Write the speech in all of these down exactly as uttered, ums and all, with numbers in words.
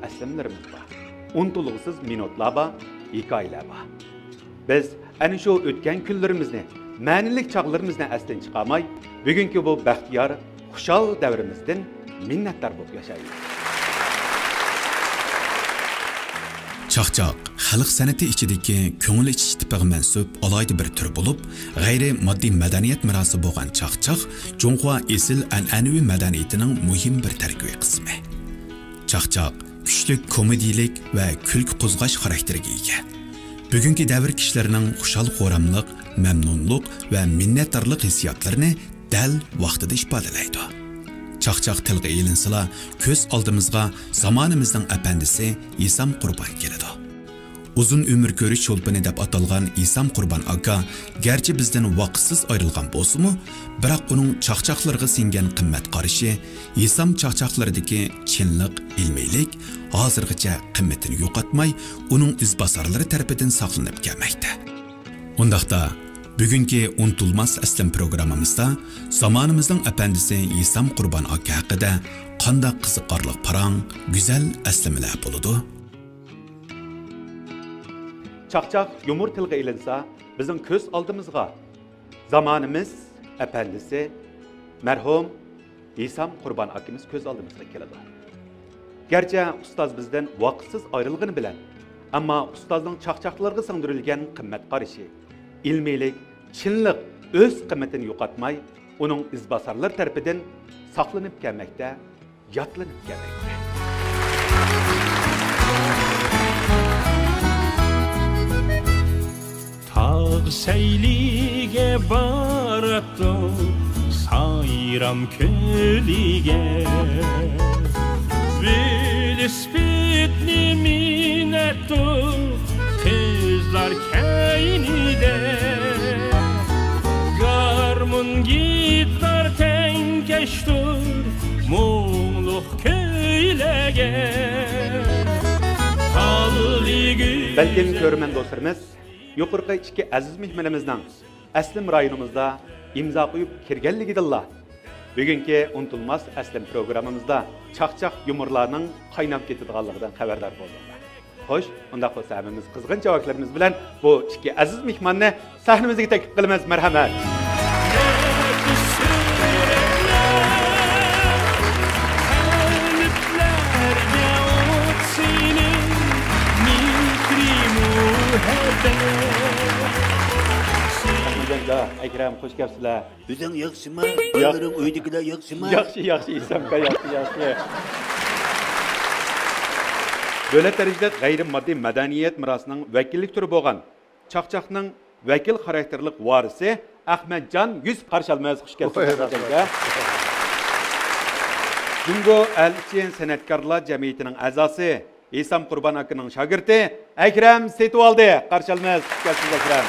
ئەسلىمىلىرىمىز بار. ئۇنتۇلغۇسىز مىنۇتلار بار، ھېكايىلەر بار. بىز ئەنە شۇ ئۆتكەن كۈنلىرىمىزنى، مەنىلىك چاغلىرىمىزنى ئەستىن چىقارماي، بۈگۈنكى بۇ بەختىيار، خۇشال دەۋرىمىزدىن مىننەتدار بولۇپ ياشايلى. چاقچاق خەلق سەنئىتى ئىچىدىكى كۆڭۈل ئېچىش تىپىغا مەنسۇپ ئالاھىدە بىر تۈر بولۇپ، غەيرىي ماددىي مەدەنىيەت مىراسى بولغان چاقچاق جۇڭخۇا ئېسىل ئەنئەنىۋى مەدەنىيىتىنىڭ مۇھىم بىر تەركىبىي قىسمى. چاقچاق كۈچلۈك كومېدىيىلىك ۋە كۈلكە قوزغاش خاراكتېرىگە ئىگە. بۈگۈنكى دەۋر كىشىلىرىنىڭ خۇشال-خوراملىق، مەمنۇنلۇق ۋە مىننەتدارلىق ھېسسىياتلىرىنى دەل ۋاقتىدا ئىپادىلەيدۇ. چاقچاق تىلغا ئېلىنسىلا، كۆز ئالدىمىزغا زامانىمىزنىڭ ئەپەندىسى ھېسام قۇربان كېلىدۇ. ئۇزۇن ئۆمۈر كۆرۈش چولپىنى دەپ ئاتالغان ھېسام قۇربان ئاكا گەرچە بىزدىن ۋاقىتسىز ئايرىلغان بولسىمۇ، بىراق ئۇنىڭ چاقچاقلىرىغا سىڭگەن قىممەت قارىشى، ھېسام چاقچاقلىرىدىكى چىنلىق، ئىلمىيلىك ھازىرغىچە قىممىتىنى يوقاتماي، ئۇنىڭ ئىزباسارلىرى تەرىپىدىن ساقلىنىپ كەلمەكتە. ئۇنداقتا، بۈگۈنكى ئۇنتۇلماس ئەسلىم پروگراممىمىزدا زامانىمىزنىڭ ئەپەندىسى ھېسام قۇربان ئاكا ھەققىدە قانداق قىزىقارلىق پاراڭ، گۈزەل ئەسلىمىلەر بولىدۇ؟ چاقچاق يۇمۇر تىلغا ئېلىنسا، بىزنىڭ كۆز ئالدىمىزغا زامانىمىز ئەپەندىسى مەرھۇم ھېسام قۇربان ئاكىمىز كۆز ئالدىمىزغا كېلىدۇ. گەرچە ئۇستاز بىزدىن ۋاقىتسىز ئايرىلغىنى بىلەن، ئەمما ئۇستازنىڭ چاقچاقلىرىغا سىڭدۈرۈلگەن قىممەت قارىشى، ئىلمىيلىك، چىنلىق ئۆز قىممىتىنى يوقاتماي، ئۇنىڭ ئىزباسارلىرى تەرىپىدىن ساقلىنىپ كەلمەكتە، يادلىنىپ كەلمەكتە. تاغ سەيلىگە باراتتۇق، سايرام كۆلىگە. ۋېلىسىپىتنى مىنەتتۇق قىزلار كەينىدە. گارمون، گىتار تەڭكەشتۇر، مۇڭلۇق كۈيلەرگە. بەلكىم كۆرۈرمەن دوستلىرىمىز يۇقىرىقى ئىككى ئەزىز مېھمىنىمىزنىڭ ئەسلىم رايونىمىزدا ئىمزا قويۇپ كىرگەنلىكىدىنلا، بۈگۈنكى ئۇنتۇلماس ئەسلىم پروگراممىمىزدا چاقچاق يۇمۇرلارنىڭ قايناپ كېتىدىغانلىقىدىن خەۋەردار بولدۇق. خوش، ئۇنداق بولسا ھەممىمىز قىزغىن چاۋاكلىرىمىز بىلەن بۇ ئىككى ئەزىز مېھماننى سەھنىمىزگە تەكلىپ قىلىمىز. مەرھەمەت. ئەكرەم، خوش كەپسىلەر. ئۆزۈڭ ياخشىما؟ ياق-، بالىلىرىڭ، ئۆيدىكىلەر ياخشىما؟ ياخشى، ياخشى، ئىسامكا، ياخشى، ياخشى. دۆلەت دەرىجىلىك غەيرىي ماددىي مەدەنىيەت مىراسىنىڭ ۋەكىللىك تۈرى بولغان چاقچاقنىڭ ۋەكىل خاراكتېرلىك ۋارىسى ئەخمەتجان يۈسۈپ، قارشى ئالىمىز، خۇش كەپسىز، ۋاي، ئەخمەتجانكا. رەھمەت. جۇڭگو ئەل ئىچى سەنئەتكارلار جەمئىيىتىنىڭ ئەزاسى، ھېسام قۇربان ئاكىنىڭ شاگىرتى ئەكرەم سېتىۋالدى، قارشى ئالىمىز، خۇش كەپسىز، ئەكرەم.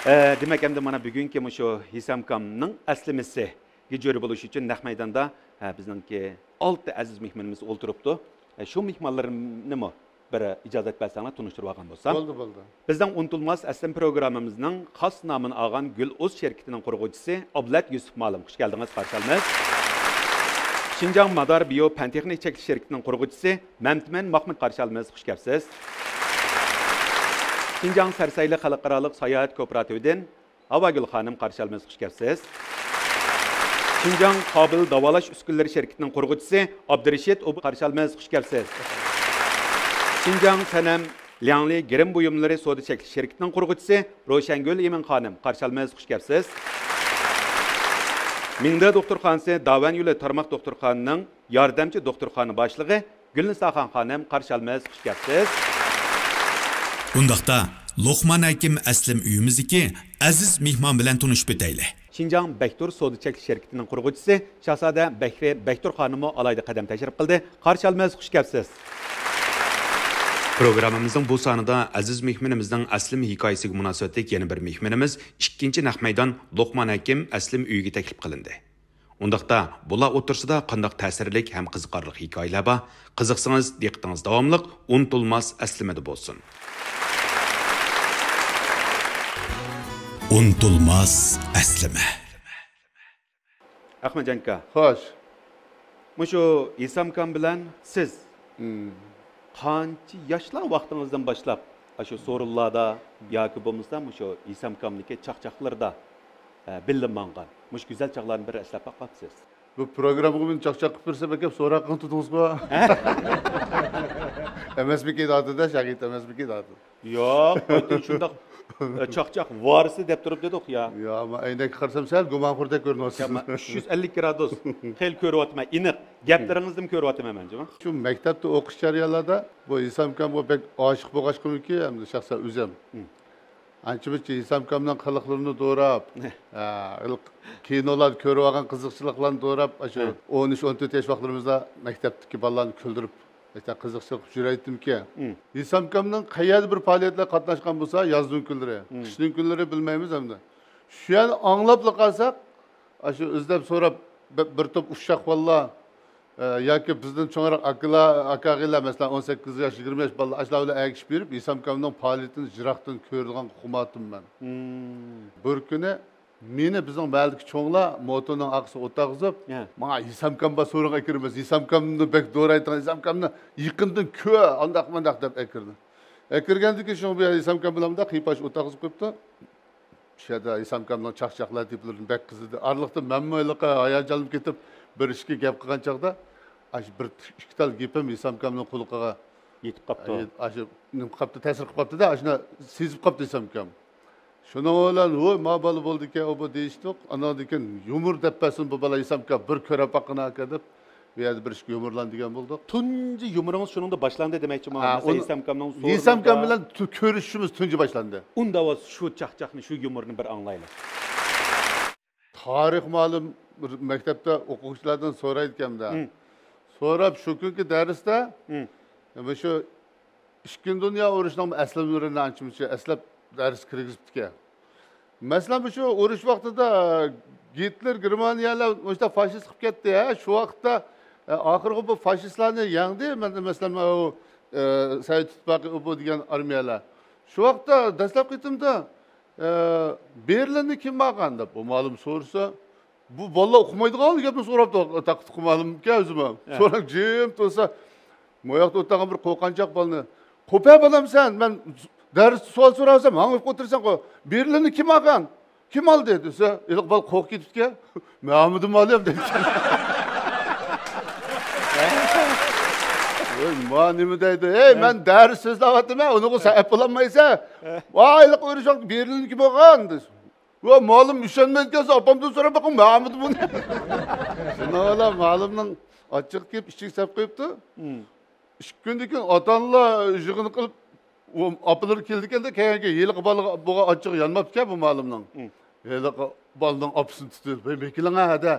ئە، دېمەك، ئەمدى مانا بۈگۈنكى مۇشۇ ھېسامكامنىڭ ئەسلىمىسىگە جۆرە بولۇش ئۈچۈن نەق مەيداندا، ئە، بىزنىڭكى ئالتە ئەزىز مېھمىنىمىز ئولتۇرۇپتۇ. ئە، شۇ مېھمانلىرىمنىمۇ بىر ئىجازەت بەرسەڭلار، تونۇشتۇرۇۋالغان بولسام. بولدى، بولدى. بىزنىڭ ئۇنتۇلماس ئەسلىم پروگراممىمىزنىڭ خاس نامىنى ئالغان گۈل ئۇز شىركىتىنىڭ قۇرغۇچىسى ئابلەت يۈسۈپ مۇئەللىم، خۇش كەلدىڭىز، قارشى ئالىمىز. شىنجاڭ مادار بىيو پەن تېخنىك چەكلىك شىركىتىنىڭ قۇرغۇچىسى مەمتىمىن ماخمۇت، قارشى ئالىمىز، خۇش كەپسىز. شىنجاڭ سەرسەيلى خەلقئارالىق ساياھەت كوپىراتىۋىدىن ھاۋاگۈل خانىم، قارشى ئالىمىز، خۇش كەپسىز. شىنجاڭ قابىل داۋالاش ئۈسكۈنىلىرى شىركىتىنىڭ قۇرغۇچىسى ئابدۇرېشىت ئوبۇ، قارشى ئالىمىز، خۇش كەپسىز. شىنجاڭ سەنەم لياڭلى گىرىم بۇيۇملىرى سودا چەكلىك شىركىتىنىڭ قۇرغۇچىسى روشەنگۈل ئىمىن خانىم، قارشى ئالىمىز، خۇش كەپسىز. مىڭدې دوختۇرخانىسى داۋەن يولى تارماق دوختۇرخانىنىڭ ياردەمچى دوختۇرخانا باشلىقى گۈلنىساخان خانىم، قارشى ئالىمىز، خۇش كەپسىز. ئۇنداقتا، لوقمان ھەكىم ئەسلىم ئۆيىمىزدىكى ئەزىز مېھمان بىلەن تونۇشۇپ ئۆتەيلى. شىنجاڭ بەكتۇر سودا چەكلىك شىركىتىنىڭ قۇرغۇچىسى شاھزادە بەكرى بەكتۇر خانىممۇ ئالاھىدە قەدەم تەشرىپ قىلدى. قارشى ئالىمىز، خۇش كەپسىز. پروگراممىمىزنىڭ بۇ سانىدا ئەزىز مېھمىنىمىزنىڭ ئەسلىم ھېكايىسىگە مۇناسىۋەتلىك يەنە بىر مېھمىنىمىز، ئىككىنچى نەق مەيدان، لوقمان ھەكىم ئەسلىم ئۆيىگە تەكلىپ قىلىندى. ئۇنداقتا، بۇلار ئوتتۇرىسىدا قانداق تەسىرلىك ھەم قىزىقارلىق ھېكايىلەر بار؟ قىزىقسىڭىز، دىققىتىڭىز داۋاملىق ئۇنتۇلماس ئەسلىمىدە بولسۇن. ئۇنتۇلماس ئەسلىمە. ئەخمەتجانكا. خوش. مۇشۇ ھېسامكام بىلەن سىز مم. قانچە ياشلار ۋاقتىڭىزدىن باشلاپ، ئاشۇ سورۇنلاردا ياكى بولمىسا مۇشۇ ھېسامكامنىڭكى چاقچاقلىرىدا، ئە، بىللە ماڭغان؟ مۇشۇ گۈزەل چاغلارنى بىر ئەسلەپ باقماپسىز؟ بۇ پروگراممىغا مېنى چاقچاق قىلىپ بېرىسە، بەك سوراق قىلىپ تۇردىڭىزغۇ؟ ئەمەسمىكىن دادىدا، شاگىرت ئەمەسمىكىن دادىدا؟ ياق، قايتىدىن شۇنداق، ئە، چاقچاق ۋارىسى دەپ تۇرۇپ دېدۇق يا. يا، ما ئەينەككە قارىسام سەل گۇمانخوردەك كۆرۈنۈۋاتىسىز. يا، ما ئۈچ يۈز ئەللىك گرادۇس. خېلى كۆرۈۋاتىمەن، ئېنىق. گەپلىرىڭىزدىنمۇ كۆرۈۋاتىمەن مەن، جۇمۇ. شۇ مەكتەپتە ئوقۇش جەريانلاردا بۇ ھېسامكامغا بەك ئاشىق بولغاچقىمكى، ئەمدى شەخسەن ئۆزۈم. ھىم. ئانچە-مۇنچە ھېسامكامنىڭ قىلىقلىرىنى دوراپ، ھە، ھېلىقى كىنولاردا كۆرۈۋالغان قىزىقچىلىقلارنى دوراپ، ئاشۇ ھە. ئون ئۈچ، ئون تۆت ياش ۋاقىتلىرىمىزدا مەكتەپتىكى بالىلارنى كۈلدۈرۈپ، ئېيتار قىزىقچىلىق قىلىپ يۈرەيتتىمكى. ھىم. ھېسامكامنىڭ قەيەردە بىر پائالىيەتلەرگە قاتناشقان بولسا، يازنىڭ كۈنلىرى، ھىم. قىشنىڭ كۈنلىرى بىلمەيمىز ئەمدى. شۇ يەرنى ئاڭلاپلا قالساق، ئاشۇ ئىزدەپ سوراپ، بىر، بىر توپ ئۇششاق بالىلار، ئە، ياكى بىزدىن چوڭراق ئاكىلار، ئاكا-ئاغىلار، مەسىلەن، ئون سەككىز ياش، يىگىرمە ياش بالىلار، ئاشۇلار بىلەن ئەگىشىپ يۈرۈپ، ھېسامكامنىڭ پائالىيىتىنى يىراقتىن كۆرىدىغان قۇمارتىم مەن. مم. بىر كۈنى مېنى بىزنىڭ مەھەللىدىكى چوڭلار موتورنىڭ ئارقىسىغا ئولتۇرغۇزۇپ، ھە. ماڭا ھېسامكام بار سورۇنغا ئەكىرىمىز، ھېسامكامنى بەك دورايدىغان، ھېسامكامنى يېقىندىن كۆر، ئانداق-مانداق دەپ ئەكىردى. ئەكىرگەندىن كېيىن شۇنىڭ بىر ھېسامكام بىلەن مۇنداق قىيپاش ئولتۇرغۇزۇپ قويۇپتۇ. شۇ يەردە ھېسامكامنىڭ چاقچاق لەتىپىلىرىدىن بەك قىزىدى. ئارىلىقتا مەنمۇ ھېلىقى ھاياجانلىنىپ كېتىپ، بىر ئىككى گەپ قىلغان چاغدا، ئاشۇ بىر ئىككى تال گېپىم ھېسامكامنىڭ قۇلىقىغا يېتىپ قاپتۇ. ئاشۇ نېمە قىلىپ قاپتۇ، تەسىر قىلىپ قاپتۇ-دە، ئاشۇنى سېزىپ قاپتۇ ھېسامكام. شۇنىڭ بىلەن، ۋوي، ما بالا بولدىكەن ئۇ بۇ دېيىشتۇق. ئاندىن كېيىن يۇمۇر دەپ بەرسۇن بۇ بالا ھېسامكام، بىر كۆرۈپ باققىنا ئاكا دەپ، بۇ يەردە بىر ئىككى يۇمۇرلارنى دېگەن بولدۇق. تۇنجى يۇمۇرىڭىز شۇنىڭدا باشلاندى دېمەكچىمۇ؟ ھە، مەسىلەن، ئۇنى ھېسامكام سورۇنىدا بىلەن تۇ-، كۆرۈشۈشىمىز تۇنجى باشلاندى. ئۇندا شۇ چاقچاقنى، شۇ يۇمۇرنى بىر ئاڭلايلى. تارىخ مۇئەللىم بىر مەكتەپتە ئوقۇغۇچىلاردىن سورايدىكەن-دە. ھىم. سوراپ، شۇ كۈنكى دەرستە، ھىم. مۇشۇ ئىككىنچى دۇنيا ئۇرۇشىنىڭ ئەسلىمىلىرىنى ئانچە-مۇنچە ئەسلەپ دەرس كىرگۈزۈپتىكەن. مەسىلەن، مۇشۇ ئۇرۇش ۋاقتىدا گىتلېر گېرمانىيەلەر مۇشۇنداق فاشىست قىلىپ كەتتى، ھە؟ شۇ ۋاقىتتا، ئە، ئاخىرغا بۇ فاشىستلارنى يەڭدى. مەن، مەسىلەن، ئۇ، ئە، سوۋېت ئىتتىپاقى ئۇ بۇ دېگەن ئارمىيەلەر. شۇ ۋاقىتتا دەسلەپ قېتىمدا، ئە، بېرلىننى كىم ئالغان دەپ بۇ مۇئەللىم سورىسا، بۇ بالىلار ئۇقمايدىغان گەپنى سوراپتۇ، تاقىتى قىلمىغانلىقىمكەن ئۆزىمۇ. ھە. سوراپ جىم تۇرسا، مۇ ياقتا ئولتۇرغان بىر قورققانچاق بالىنى، قوپە بالام سەن، مەن دەرستە سوئال سوراۋاتسام، ھاڭۋېپ ئولتۇرسەن قو. بېرلىننى كىم ئالغان؟ كىم ئالدى؟ دېسە، ھېلىقى بالا قورقۇپ كېتىپتىكەن. مەن ئالمىدىم ئالىيەم دەيدىكەن. ۋاي، ما نېمە دەيدۇ؟ ھەي، ھە. مەن دەرس سۆزلەۋاتىمەن، ئۇنىڭغا سەن ئەپ بولالمايسەن. ھە. ۋاي، ھېلىقى ئۇرۇش ۋاقتى بېرلىن كىم ئالغان؟ دېسە. ۋا مۇئەللىم ئۈشەنمەيدىكەنسە، ئاپامدىن سوراپ بېقىڭ، مەن ئالمىدىم ئۇنى. شۇنىڭ بىلەن مۇئەللىمنىڭ ئاچچىقى كېلىپ ئىچىگە سەپ قويۇپتۇ. مم. ئىككى كۈندىن كېيىن ئاتا-ئانىلار يىغىن قىلىپ، ئۇ ئاپىلىرى كېلىدىكەن-دە، كەينىگە ھېلىقى بالىغا بولغان ئاچچىقى يانماپتىكەن بۇ مۇئەللىمنىڭ. مم. ھېلىقى بالىنىڭ ئاپىسىنى تۇتۇپ، ۋەي، مەكىلىڭە ھەدە.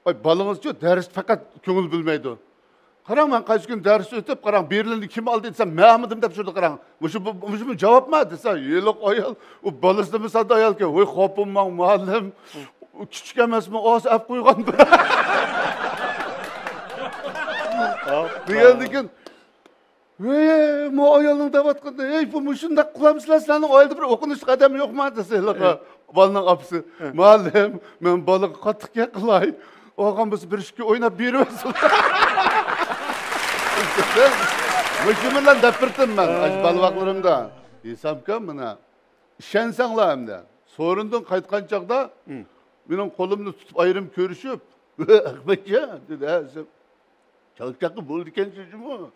ئاي، بالىڭىزچۇ دەرستە پەقەت كۆڭۈل بۆلمەيدۇ. قاراڭ، مەن قايسى كۈنى دەرس ئۆتۈپ، قاراڭ، بېرلىننى كىم ئالدى دېسەم، مەن ئالمىدىم دەپ تۇرىدۇ، قاراڭ. مۇشۇ، بۇ، مۇشۇمۇ جاۋابمۇ دېسە، ھېلىق ئايال، ئۇ بالىسىنىمۇ ساددا ئايالكەن، ۋوي، خاپىماڭ مۇئەللىم، ئۇ كىچىك ئەمەسمۇ، ئاز ئەپ قويغان. دېگەندىن كېيىن، ۋەي، مۇ ئايالنىڭ دەۋاتقىنى، ھەي، بۇ مۇشۇنداق قىلامسىلەر، سىلەرنىڭ ئائىلىدە بىر ئوقۇمۇشلۇق ئادەم يوقما دېسە، ھېلىقى بالىنىڭ ئاپىسى، مۇئەللىم، مەن بالىغا قاتتىق گەپ قىلاي. ئالغان بولسا بىر ئىككى ئويناپ بېرىۋەرسۇن. مۇشۇ بىلەن دەپ بېرىتتىم مەن، ئاشۇ بالا ۋاقىتلىرىمدا. ھېسامكام مانا، ئىشەنسەڭلار ئەمدى. سورۇندىن قايتقان چاغدا مېنىڭ قولۇمنى تۇتۇپ ئايرىم كۆرۈشۈپ، ئەخمەتجان دېدى، ھە، دېسەم، چاقچاققا بولىدىكەنسىز جۇمۇ.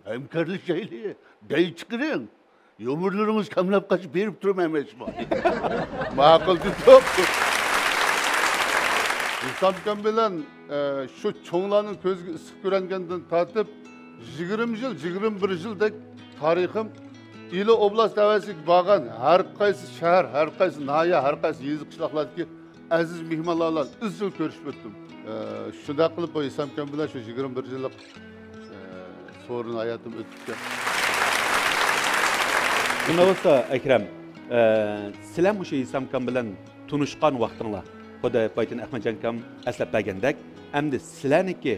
ھەمكارلىشايلى، دەي چىقىرىڭ. يۇمۇرلىرىڭىز كاملاپ قالسا بېرىپ تۇرىمەن مەن سىزگە. ماقۇل دېدۇق. ھېسامكام بىلەن، ئە، شۇ چوڭلارنىڭ كۆزىگە ئىسسىق كۆرۈنگەندىن تارتىپ، يىگىرمە يىل، يىگىرمە بىر يىلدەك تارىخىم ئىلى ئوبلاست تەۋەسىگە بارغان ھەر قايسى شەھەر، ھەر قايسى ناھىيە، ھەر قايسى يېزا، قىشلاقلاردىكى ئەزىز مېھمانلار بىلەن ئىزچىل كۆرۈشۈپ ئۆتتۈم. ئە، شۇنداق قىلىپ بۇ ھېسامكام بىلەن شۇ يىگىرمە بىر يىللىق، ئە، سورۇن ھاياتىم ئۆتۈپتۇ. شۇنداق بولسا، ئەكرەم، ئە، سىلەر مۇشۇ ھېسامكام بىلەن تونۇشقان ۋاقتىڭلار، خۇددى بايىتىن ئەخمەتجان ئاكام ئەسلەپ بەرگەندەك، ئەمدى سىلەرنىڭكى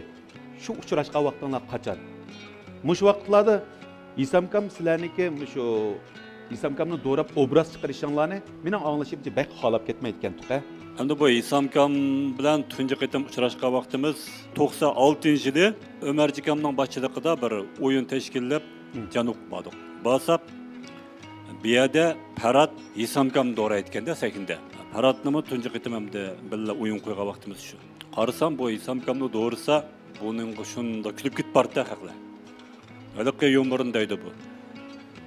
شۇ ئۇچراشقان ۋاقتىڭلار قاچان؟ مۇشۇ ۋاقىتلاردا ھېسامكام سىلەرنىڭكى مۇشۇ ھېسامكامنى دوراپ ئوبراز چىقىرىشىڭلارنى مېنىڭ ئاڭلىشىمچە بەك خالاپ كەتمەيدىكەنتۇق، ھە؟ ئەمدى بۇ ھېسامكام بىلەن تۇنجى قېتىم ئۇچراشقان ۋاقتىمىز توقسان ئالتىنچى يىلى ئۆمەرجىكامنىڭ باشچىلىقىدا بىر ئويۇن تەشكىللەپ، جەنۇبقا باردۇق. بارساق، بۇ يەردە پەرھات ھېسامكام دورايدىكەندە سەھنىدە. پەرھاتنىمۇ تۇنجى قېتىم ئەمدى بىللە ئويۇن قويغان ۋاقتىمىز شۇ. قارىسام، بۇ ھېسامكامنى دورىسا، بۇنىڭغا شۇنداق كۈلۈپ كېتىپ بارتتى خەقلەر. ھېلىقى يۇمۇرنى دەيدۇ بۇ.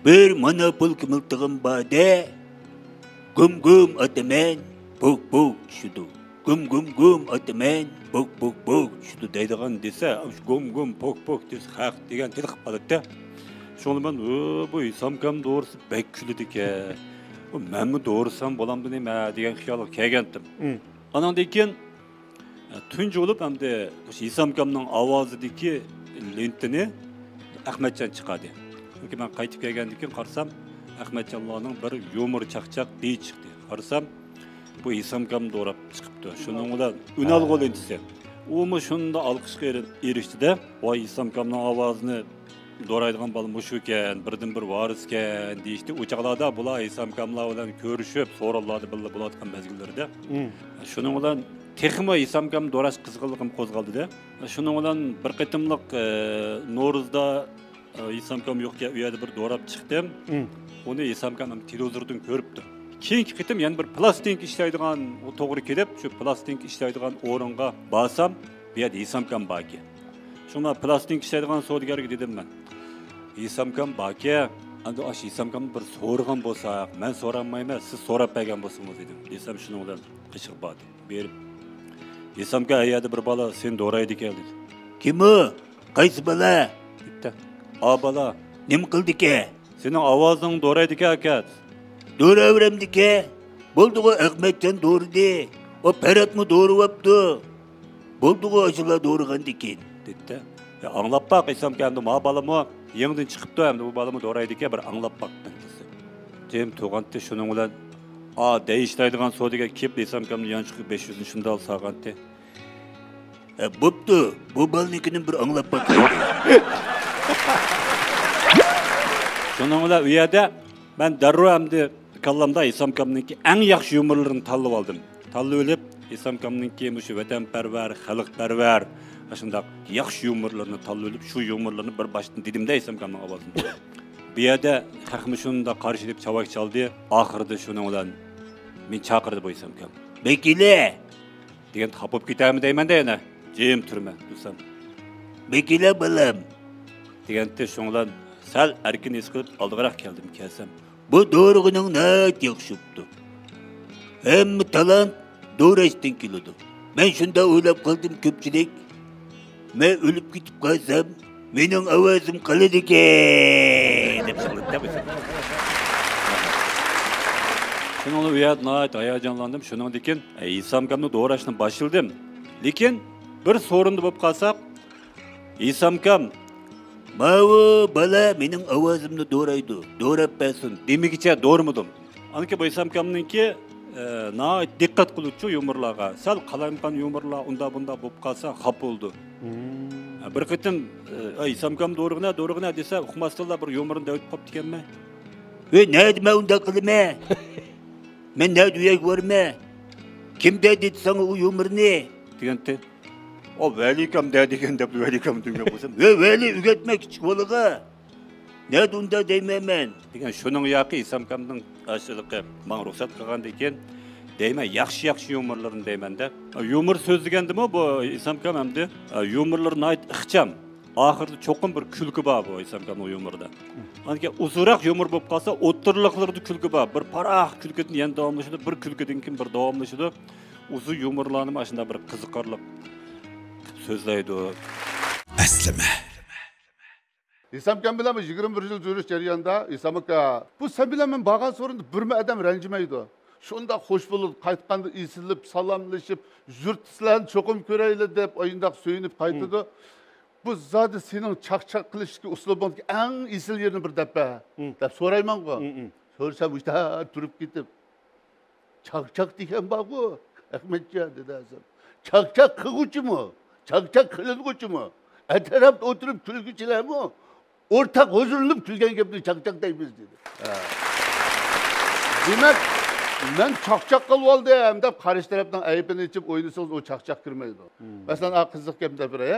بىر مونوپولكا مىلتىقىم باردى، گۇم گۇم ئاتىمەن، پوك پوك چۈشىدۇ. گۇم گۇم گۇم ئاتىمەن، پوك پوك پوك چۈشىدۇ دەيدىغان دېسە، شۇ گۇم گۇم پوك پوك دېسە خەق دېگەن تېلىقىپ قالاتتى. شۇڭا مەن، ھۆ، بۇ ھېسامكام دورىسا بەك كۈلىدىكەن. بۇ مەنمۇ دورىسام بولامدۇ نېمە دېگەن خىيالغا كەلگەنتىم. ئاناندىن كېيىن تۇنجى بولۇپ ئەمدى مۇشۇ ھېسامكامنىڭ ئاۋازىدىكى لېنتىنى ئەخمەتجان چىقاردى. چۈنكى مەن قايتىپ كەلگەندىن كېيىن قارىسام، ئەخمەتجانلارنىڭ بىر يۇمۇر چاقچاق دېيىشى چىقتى. قارىسام، بۇ ھېسامكام دوراپ چىقىپتۇ. شۇنىڭ بىلەن ئۈنئالغۇ لېنتىسى. ئۇمۇ شۇنداق ئالقىشقا ئېرى-، ئېرىشتى-دە، ۋاي، ھېسامكامنىڭ ئاۋازىنى دورايدىغان بالا مۇشۇكەن، بىردىنبىر ۋارىسكەن دېيىشتى. ئۇ چاغلاردا بۇلار ھېسامكاملار بىلەن كۆرۈشۈپ، سورۇنلاردا بىللە بولۇۋاتقان مەزگىللىرىدە. شۇنىڭ بىلەن تېخىمۇ ھېسامكام دوراش قىزغىنلىقىم قوزغالدى-دە. شۇنىڭ بىلەن بىر قېتىملىق، ئە، نورۇزدا، ئە، ھېسامكام يوقكەن، ئۇ يەردە بىر دوراپ چىقتىم. ئۇنى ھېسامكام ھەم تېلېۋىزوردىن كۆرۈپتۇ. كېيىنكى قېتىم يەنە بىر پىلاستىنكا ئىشلەيدىغان، ئۇ توغرا كېلىپ، شۇ پىلاستىنكا ئىشلەيدىغان ئورۇنغا بارسام، بۇ يەردە ھېسامكام باركەن. شۇڭا پىلاستىنكا ئىشلەيدىغان سودىگەرگە دېدىم مەن، ھېسامكام باركەن، ئەمدى ئاشۇ ھېسامكامنى بىر سورىغان بولساق، مەن سورالمايمەن، سىز سوراپ بەرگەن بولسىڭىز دېدىم. دېسەم، شۇنىڭ بىلەن قېشىغا باردى. بېرىپ، ھېسامكام، ئەر يەردە بىر بالا سېنى دورايدىكەن دېدى. كىم ئۇ؟ قايسى بالا؟ دېدى. ئا بالا. نېمە قىلدىكەن؟ سېنىڭ ئاۋازىڭنى دورايدىكەن ئاكا. دوراۋېرەمدىكەن. بولدىغۇ، ئەخمەتجان دورىدى. ئۇ پەرھاتمۇ دورىۋاپتۇ. بولدىغۇ، ئاشۇلار دورىغاندىكىن. دېدى. يا، ئاڭلاپ باق، ھېسامكام، ئەمدى ما بالىمۇ يېڭىدىن چىقىپتۇ، ئەمدى بۇ بالىمۇ دورايدىكەن، بىر ئاڭلاپ باق مەن دېسە. جىم تۇرغانتى، شۇنىڭ بىلەن، ئا، دەيىشلەيدىغان سودىگەر كېلىپ، ھېسامكامنى يانچۇقىغا بەش يۈزنى شۇنداق سالغانتى. ھە، بوپتۇ، بۇ بالىنىڭكىنى بىر ئاڭلاپ باقايلى. شۇنىڭ بىلەن ئۇ يەردە مەن دەررۇ ئەمدى كاللامدا ھېسامكامنىڭكى ئەڭ ياخشى يۇمۇرلىرىنى تاللىۋالدىم. تاللىۋېلىپ، ھېسامكامنىڭكى مۇشۇ ۋەتەنپەرۋەر، خەلقپەرۋەر، ئاشۇنداق ياخشى يۇمۇرلىرىنى تاللىۋېلىپ، شۇ يۇمۇرلارنى بىر باشتىن دېدىمدە ھېسامكامنىڭ ئاۋازىنى. بۇ يەردە خەقمۇ شۇنداق قارشى ئېلىپ چاۋاك چالدى. ئاخىرىدا شۇنىڭ بىلەن مېنى چاقىردى بۇ ھېسامكام. بېكىلە! دېگەندە خاپا بولۇپ كېتەرمۇ دەيمەن-دە يەنە. جىم تۇرىمەن دېسەم. بېكىلە بالام! دېگەنتى شۇنىڭ بىلەن سەل ئەركىن ھېس قىلىپ ئالدىغىراق كەلدىم، كەلسەم. بۇ دورىغىنىڭ ناھايىتى ياخشى بوپتۇ. ھەممە تالانت دوراشتىن كېلىدۇ. مەن شۇنداق ئويلاپ قالدىم، كۆپچىلىك، مەن ئۆلۈپ كېتىپ قالسام، مېنىڭ ئاۋازىم قالىدىكەن دەپ سالدى. شۇنىڭ بىلەن ئۇ يەردە ناھايىتى ھاياجانلاندىم. شۇنىڭدىن كېيىن ھېسامكامنى دوراشنى باشلىدىم. لېكىن بىر سورۇندا بولۇپ قالساق، ھېسامكام، ماۋۇ بالا مېنىڭ ئاۋازىمنى دورايدۇ، دوراپ بەرسۇن دېمىگىچە دورىمىدىم. ئاندىن كېيىن بۇ ھېسامكامنىڭكى، ئە، ناھايىتى دىققەت قىلغۇچى يۇمۇرلارغا. سەل قالايمىقان يۇمۇرلار ئۇنداق بۇنداق بولۇپ قالسا خاپا بولىدۇ. ئە، بىر قېتىم، ئە، ئەي ھېسامكام دورىغىنە، دورىغىنە دېسە، ئۇقماستىنلا بىر يۇمۇرنى دەۋېتىپ قاپتىكەنمەن. ۋەي، نەدە مەن ئۇنداق قىلىمەن؟ مەن نەدە ئۇ يەرگە بارىمەن؟ كىم دەدى ساڭا ئۇ يۇمۇرنى؟ دېگەنتى. ئۇ ۋەلىكام دە دېگەن دەپ ۋەلىكام دېگەن بولسام، ۋە ۋەلى ئۆگەتمە كىچىك بالىغا. نەدە ئۇنداق دەيمەن مەن. دېگەن شۇنىڭ ياقى ھېسامكامنىڭ ئاشۇلىقى ماڭا رۇخسەت قىلغاندىن كېيىن دەيمەن، ياخشى، ياخشى يۇمۇرلىرىنى دەيمەن-دە. يۇمۇر سۆزلىگەندىمۇ بۇ ھېسامكام ئەمدى يۇمۇرلىرى ناھايىتى ئىخچام. ئاخىرىدا چوقۇم بىر كۈلكە بار بۇ ھېسامكامنىڭ يۇمۇرىدا. ئاندىن كېيىن ئۇزۇنراق يۇمۇر بولۇپ قالسا، ئوتتۇرىلىقلىرىدا كۈلكە بار. بىر پاراق كۈلكىدىن يەنە داۋاملىشىدۇ، بىر كۈلكىدىن كېيىن بىر داۋاملىشىدۇ. ئۇزۇن يۇمۇرلارنىمۇ ئاشۇنداق بىر قىزىقارلىق قىلىپ سۆزلەيدۇ. ئەسلىمە. ھېسامكام بىلەن بۇ يىگىرمە بىر يىل يۈرۈش جەريانىدا، ھېسام ئاكا، بۇ سەن بىلەن مەن بارغان سورۇندا بىرمۇ ئادەم رەنجىمەيدۇ. شۇنداق خوش بولىدۇ، قايتقاندا ئېسىلىپ، سالاملىشىپ، يۇرتتا سىلەرنى چوقۇم كۆرەيلى دەپ، ئاينداق سۆيۈنۈپ قايتىدۇ. بۇ زادى سېنىڭ چاقچاق قىلىشتىكى ئۇسلۇبۇڭدىكى ئەڭ ئېسىل يېرىنى بىر دەپ بەر، دەپ سورايمەنغۇ. سورىسام، ئىشتە تۇرۇپ كېتىپ، چاقچاق دېگەن بارغۇ، ئەخمەتجان، دېدى ھەسەن. چاقچاق قىلغۇچىمۇ، چاقچاق قىلىنغۇچىمۇ، ئەتراپتا ئولتۇرۇپ كۈلگۈچىلەرمۇ ئورتاق ھۇزۇرلىنىپ كۈلگەن گەپنى چاقچاق دەيمىز، دېدى. دېمەك، مەن چاقچاق قىلىۋالدىم دەپ قارشى تەرەپنىڭ ئەيىبىنى ئېچىپ ئوينىسىڭىز، ئۇ چاقچاق كىرمەيدۇ. مەسىلەن، ئا، قىزىق گەپ دەپ بېرەي.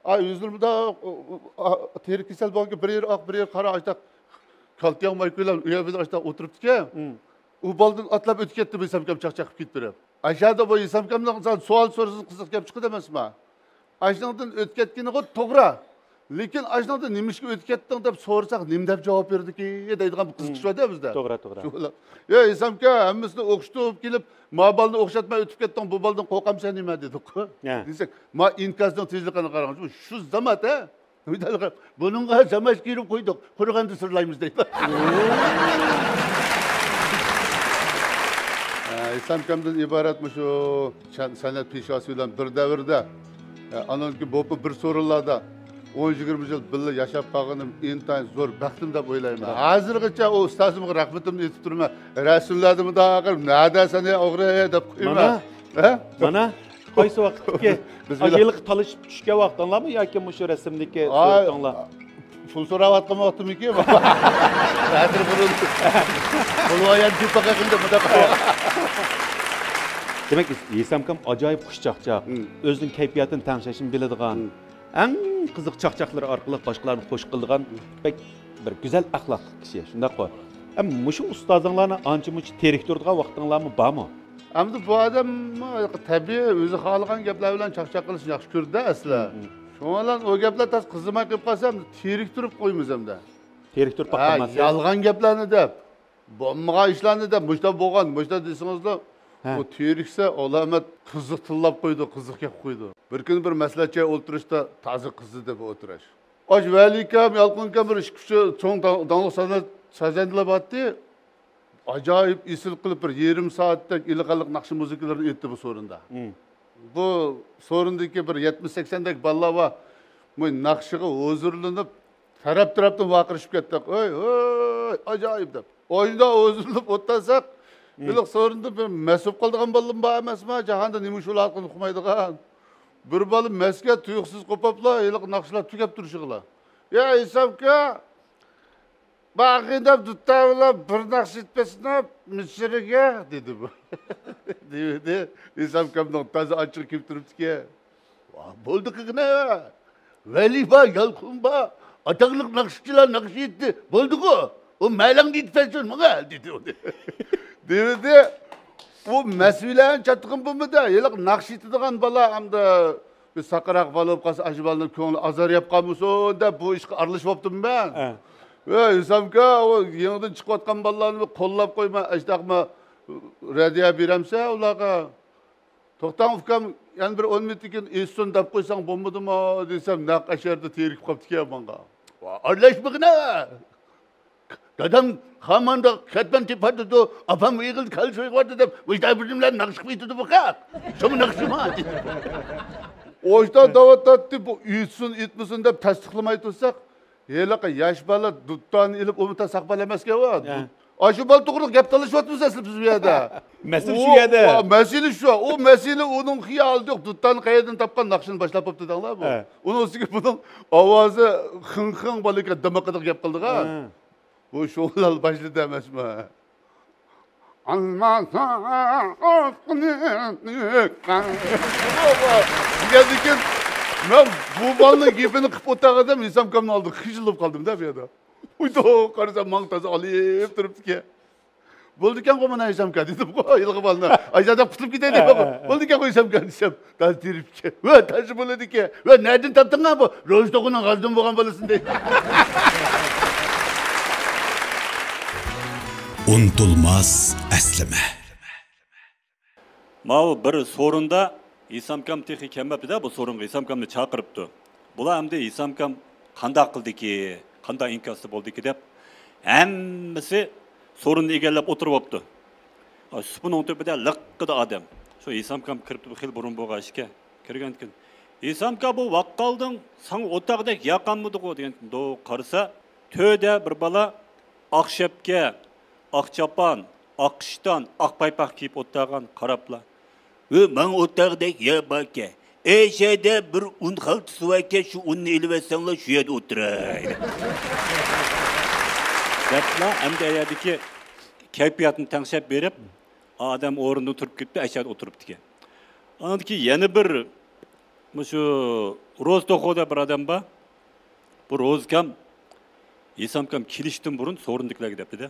ئا، يۈزلىرىمدا، ئۇ، ئۇ، ئا، تېرە كېسەل بولغانكەن، بىر يېرى ئاق، بىر يېرى قارا، ئاشتاق كالتىياڭ مايكىلار ئۇ يەر بىلەن ئاشتاق ئولتۇرۇپتىكەن. ئۇ بالدىن ئاتلاپ ئۆتۈپ كەتتى، بىلسەم كەم چاقچاق قىلىپ كېتىپ بېرىپ. ئاشۇ يەردە بۇ ھېسامكامنىڭ سوئال سورىسىڭىز قىزىق گەپ چىقىدۇ ئەمەسما؟ ئاشۇنىڭدىن ئۆتۈپ كەتكىنىغۇ توغرا. لېكىن ئاشۇنىڭدىن نېمىشقا ئۆتۈپ كەتتىڭ دەپ سورىساق، نېمە دەپ جاۋاب بېرىدىكى دەيدىغان بىر قىزىقىش بار-دە بىزدە. توغرا، توغرا. شۇ بىلەن، يا ھېسامكا، ھەممىسىنى ئوخشىتىپ كېلىپ، ما بالىنى ئوخشاتماي ئۆتۈپ كەتتىڭ، بۇ بالىدىن قورقامسەن نېمە دېدۇق. ھە. دېسەك، ما ئىنكاسنىڭ تېزلىكىنى قاراڭ، شۇ زامات ھە. بۇنىڭغا زاماش كىرىپ قويدۇق، قۇرۇغاندا سىرلايمىز دەيدۇ. ھە، ھېسامكامدىن ئىبارەت مۇشۇ سەن-، سەنئەت پېشۋاسى بىلەن بىر دەۋردە، ھە، ئانىڭدىن كېيىن بولۇپمۇ بىر سورۇنلاردا ئون يىگىرمە يىل بىللە ياشاپ قالغىنىم ئىنتايىن زور بەختىم دەپ ئويلايمەن. ھازىرغىچە ئۇ ئۇستازىمغا رەھمىتىمنى ئېيتىپ تۇرىمەن. رەسىملەردە مۇنداق قىلىپ، نەدە سەن ئوغرى دەپ قويىمەن. مانا. ھە؟ مانا. قايسى ۋاقىتتىكى؟ بىز بىلەن ئاشۇ ھېلىقى تالىشىپ چۈشكەن ۋاقتىڭلارمۇ ياكى مۇشۇ رەسىمدىكى سۈرىتىڭلار؟ پۇل سوراۋاتقان ۋاقتىمىكى؟ ھازىر بۇرۇن. پۇل ۋايان دېيىپ باقاي قىلدى، مۇنداق. دېمەك، ھېسامكام ئاجايىپ خۇشچاقچاق، ئۆزىنىڭ كەيپىياتىنى تەڭشەشنى بىلىدىغان، ئەڭ قىزىق چاقچاقلىرى ئارقىلىق باشقىلارنى خۇش قىلىدىغان بەك بىر گۈزەل ئەخلاقلىق كىشى، شۇنداققۇ؟ ئەمما مۇشۇ ئۇستازىڭلارنى ئانچە-مۇنچە تېرىكتۈرىدىغان ۋاقتىڭلارمۇ بارمۇ؟ ئەمدى بۇ ئادەم تەبىئىي ئۆزى خالىغان گەپلەر بىلەن چاقچاق قىلىشنى ياخشى كۆرىدۇ ئەسلى. شۇنىڭ بىلەن ئۇ گەپلەر تاس قىزىماي قېلىپ قالسا، ئەمدى تېرىكتۈرۈپ قويىمىز ئەمدى. تېرىكتۈرۈپ ھە، باققانمەن. يالغان گەپلەرنى دەپ، بولمىغان ئىشلارنى دەپ، مۇشتا بولغان، مۇشتا دېسىڭىزلا، ھە. ئۇ تېرىكسە، ئالامەت قىزىق تىللاپ قويىدۇ، قىزىق گەپ قىلىدۇ. بىر كۈنى بىر مەسلىھەتچى ئولتۇرۇشتا تازا قىزىدى بۇ ئولتۇرۇش. ئاش ۋەلىكەم، يالقۇنكەم بىر ئىككى ئۈچ چوڭ داڭ-، داڭلىق سازەن-، سازەندىلەر بارتتى. ئاجايىپ ئېسىل قىلىپ بىر يېرىم سائەتتەك ئىلغارلىق ناخشا مۇزىكىلىرىنى ئېيتتى بۇ سورۇندا. بۇ سورۇندىكى بىر يەتمىش سەكسەندەك بالىلار بار. مۇ ناخشىغا ھۇزۇرلىنىپ، تەرەپ-تەرەپتىن ۋارقىرىشىپ كەتتۇق. ھۆي، ھۆي، ئاجايىپ دەپ. ئاشۇنداق ھۇزۇرلىنىپ ئولتۇرساق، ھېلىقى سورۇندا بىر مەست بولۇپ قالىدىغان بالىلىرىمۇ بار ئەمەسما؟ جاھاندا نېمە ئىش بولۇۋاتقىنىنى ئۇقمايدىغان. بىر بالا مەستكە تۇيۇقسىز قوپۇپلا، ھېلىقى ناخشىلار تۈگەپ تۇرۇشىغىلا. يا ھېسامكا، باغىنىپ دۇتتا بىلەن بىر ناخشا ئېيتىپ بەرسىنا مىسىرىگە، دېدى بۇ. دېدى، ھېسامكامنىڭ تازا ئاچچىقى كېلىپ تۇرۇپتىكەن. ۋا، بولدى قىغىنا. ۋەلى بار، يالقۇن بار، ئاتاقلىق ناخشىچىلار ناخشا ئېيتتى. بولدىغۇ. ئۇ مەلەڭ دېيىپ بەرسۇن ماڭا، دېدى ئۇنى. دېدى. ئۇ مەسئۇلەن چاتىقىم بولمىدى. ھېلىقى ناخشا ئېيتىدىغان بالا ئەمدى بىر ساقراق بالا بولۇپ قالسا، ئاشۇ بالىنىڭ كۆڭلى ئازار يەپ قالمىسۇن دەپ بۇ ئىشقا ئارىلىشىۋاپتىمەن مەن. ھە. ۋەي، ھېسامكا، ئۇ يېڭىدىن چىقىۋاتقان بالىلارنى بىر قوللاپ قويما، ئاشتاقما رەدىيە بېرەمسەن ئۇلارغا؟ توختاڭ ئۇكام، يەنە بىر ئون مىنۇتتىن كېيىن ئېيتسۇن دەپ قويساڭ بولمىدىمۇ دېسەم، نەق ئەشەردە تېرىكىپ قاپتىكەن ماڭا. ۋا، ئارىلاشمىغىنا! دادام خاماندا كەتمەن تېپىۋاتىدۇ، ئاپام ئېغىلدا كاللا سويغۇۋاتىدۇ دەپ، مۇشۇنداق بىر نېمىلەرنى ناخشا قىلىپ ئېيتىدۇ بۇ خەق. شۇمۇ ناخشىما؟ دېدى. ئوشتا داۋات تارتتى، بۇ ئېيتسۇن، ئېيتمىسۇن دەپ تەستىقلىماي تۇرساق، ھېلىقى ياش بالا دۇتتانى ئېلىپ، ئۇمۇ ساق بالا ئەمەسكەن ئۇ. ھە. ئاشۇ بالا توغرىلىق گەپ تالىشىۋاتىمىز ئەسلى بىز بۇ يەردە. مەسىلە شۇ يەردە. ئۇ، مەسىلە شۇ. ئۇ مەسىلە ئۇنىڭ خىيالىدا يوق. دۇتتانى قەيەردىن تاپقان ناخشىنى باشلاپ بوپتۇ دەڭلار بۇ. ھە. ئۇنىڭ ئۈستىگە بۇنىڭ ئاۋازى خىڭ خىڭ بالىكەن، دىمىقىدا گەپ قىلىدىغان. ھە. بۇ شۇ بىلەن باشلىدى ئەمەسمۇ؟ دېگەندىكىن، مەن بۇ بالىنىڭ گېپىنى قىلىپ ئولتۇرغان ئادەم ھېسامكامنىڭ ئالدىدا خىجىل بولۇپ قالدىم-دە بۇ يەردە. ئۇيدۇ، قارىسام، ماڭا تازا ئالىيىپ تۇرۇپتىكەن. بولىدىكەنغۇ مانا ھېسامكا دېدىمغۇ، ھېلىقى بالىنى. ئايزادە قۇتۇلۇپ كېتەي دەيمەنغۇ. ھە، ھە، ھە. بولىدىكەنغۇ ھېسامكا دېسەم، تازا تېرىپكەن. ۋە تازا بولىدىكەن. ۋە نەدىن تاپتىڭ بۇ روزى توغۇنىڭ غازدىن بولغان بالىسىنى دەيدۇ. ئۇنتۇلماس ئەسلىمە. ماۋۇ بىر سورۇندا ھېسامكام تېخى كەلمەپتۇ-دە، بۇ سورۇنغا ھېسامكامنى چاقىرىپتۇ. بۇلار ئەمدى ھېسامكام قانداق قىلدىكى، قانداق ئىنكاستا بولدىكى دەپ، ھەممىسى سورۇننى ئىگىلەپ ئولتۇرۇۋاپتۇ. ئا، سۇپىنىڭ تۆپىدە لىققىدە ئادەم. شۇ ھېسامكام كىرىپتۇ، بۇ خېلى بۇرۇن بولغان ئىكەن. كىرگەنكىن، ھېسامكا، بۇ ۋاققالدىڭ ساڭا ئولتۇرغۇدەك ياقمىدىغۇ دېگەن. قارىسا، تۆدە بىر بالا ئاق شەپكە، ئاق چاپان، ئاق ئىشتان، ئاق پايپاق كىيىپ ئولتۇرغان قاراپلا. ۋە ماڭا ئولتۇرغۇدەك يەر باركەن. ئەي شەدە بىر ئۇن خالتىسى باركەن، شۇ ئۇننى ئېلىۋەتسەڭلار شۇ يەردە ئولتۇراي. دەپلا ئەمدى ئەيەردىكى كەيپىياتنى تەڭشەپ بېرىپ، ئادەم ئورنىدىن تۇرۇپ كېتىپتۇ، ئەشەدە ئولتۇرۇپتىكەن. ئاندىن كېيىن يەنە بىر، مۇشۇ روزتوخۇ دەپ بىر ئادەم بار. بۇ روزىكام، ھېسامكام كېلىشتىن بۇرۇن سورۇندىكىلەرگە دەپتىدە،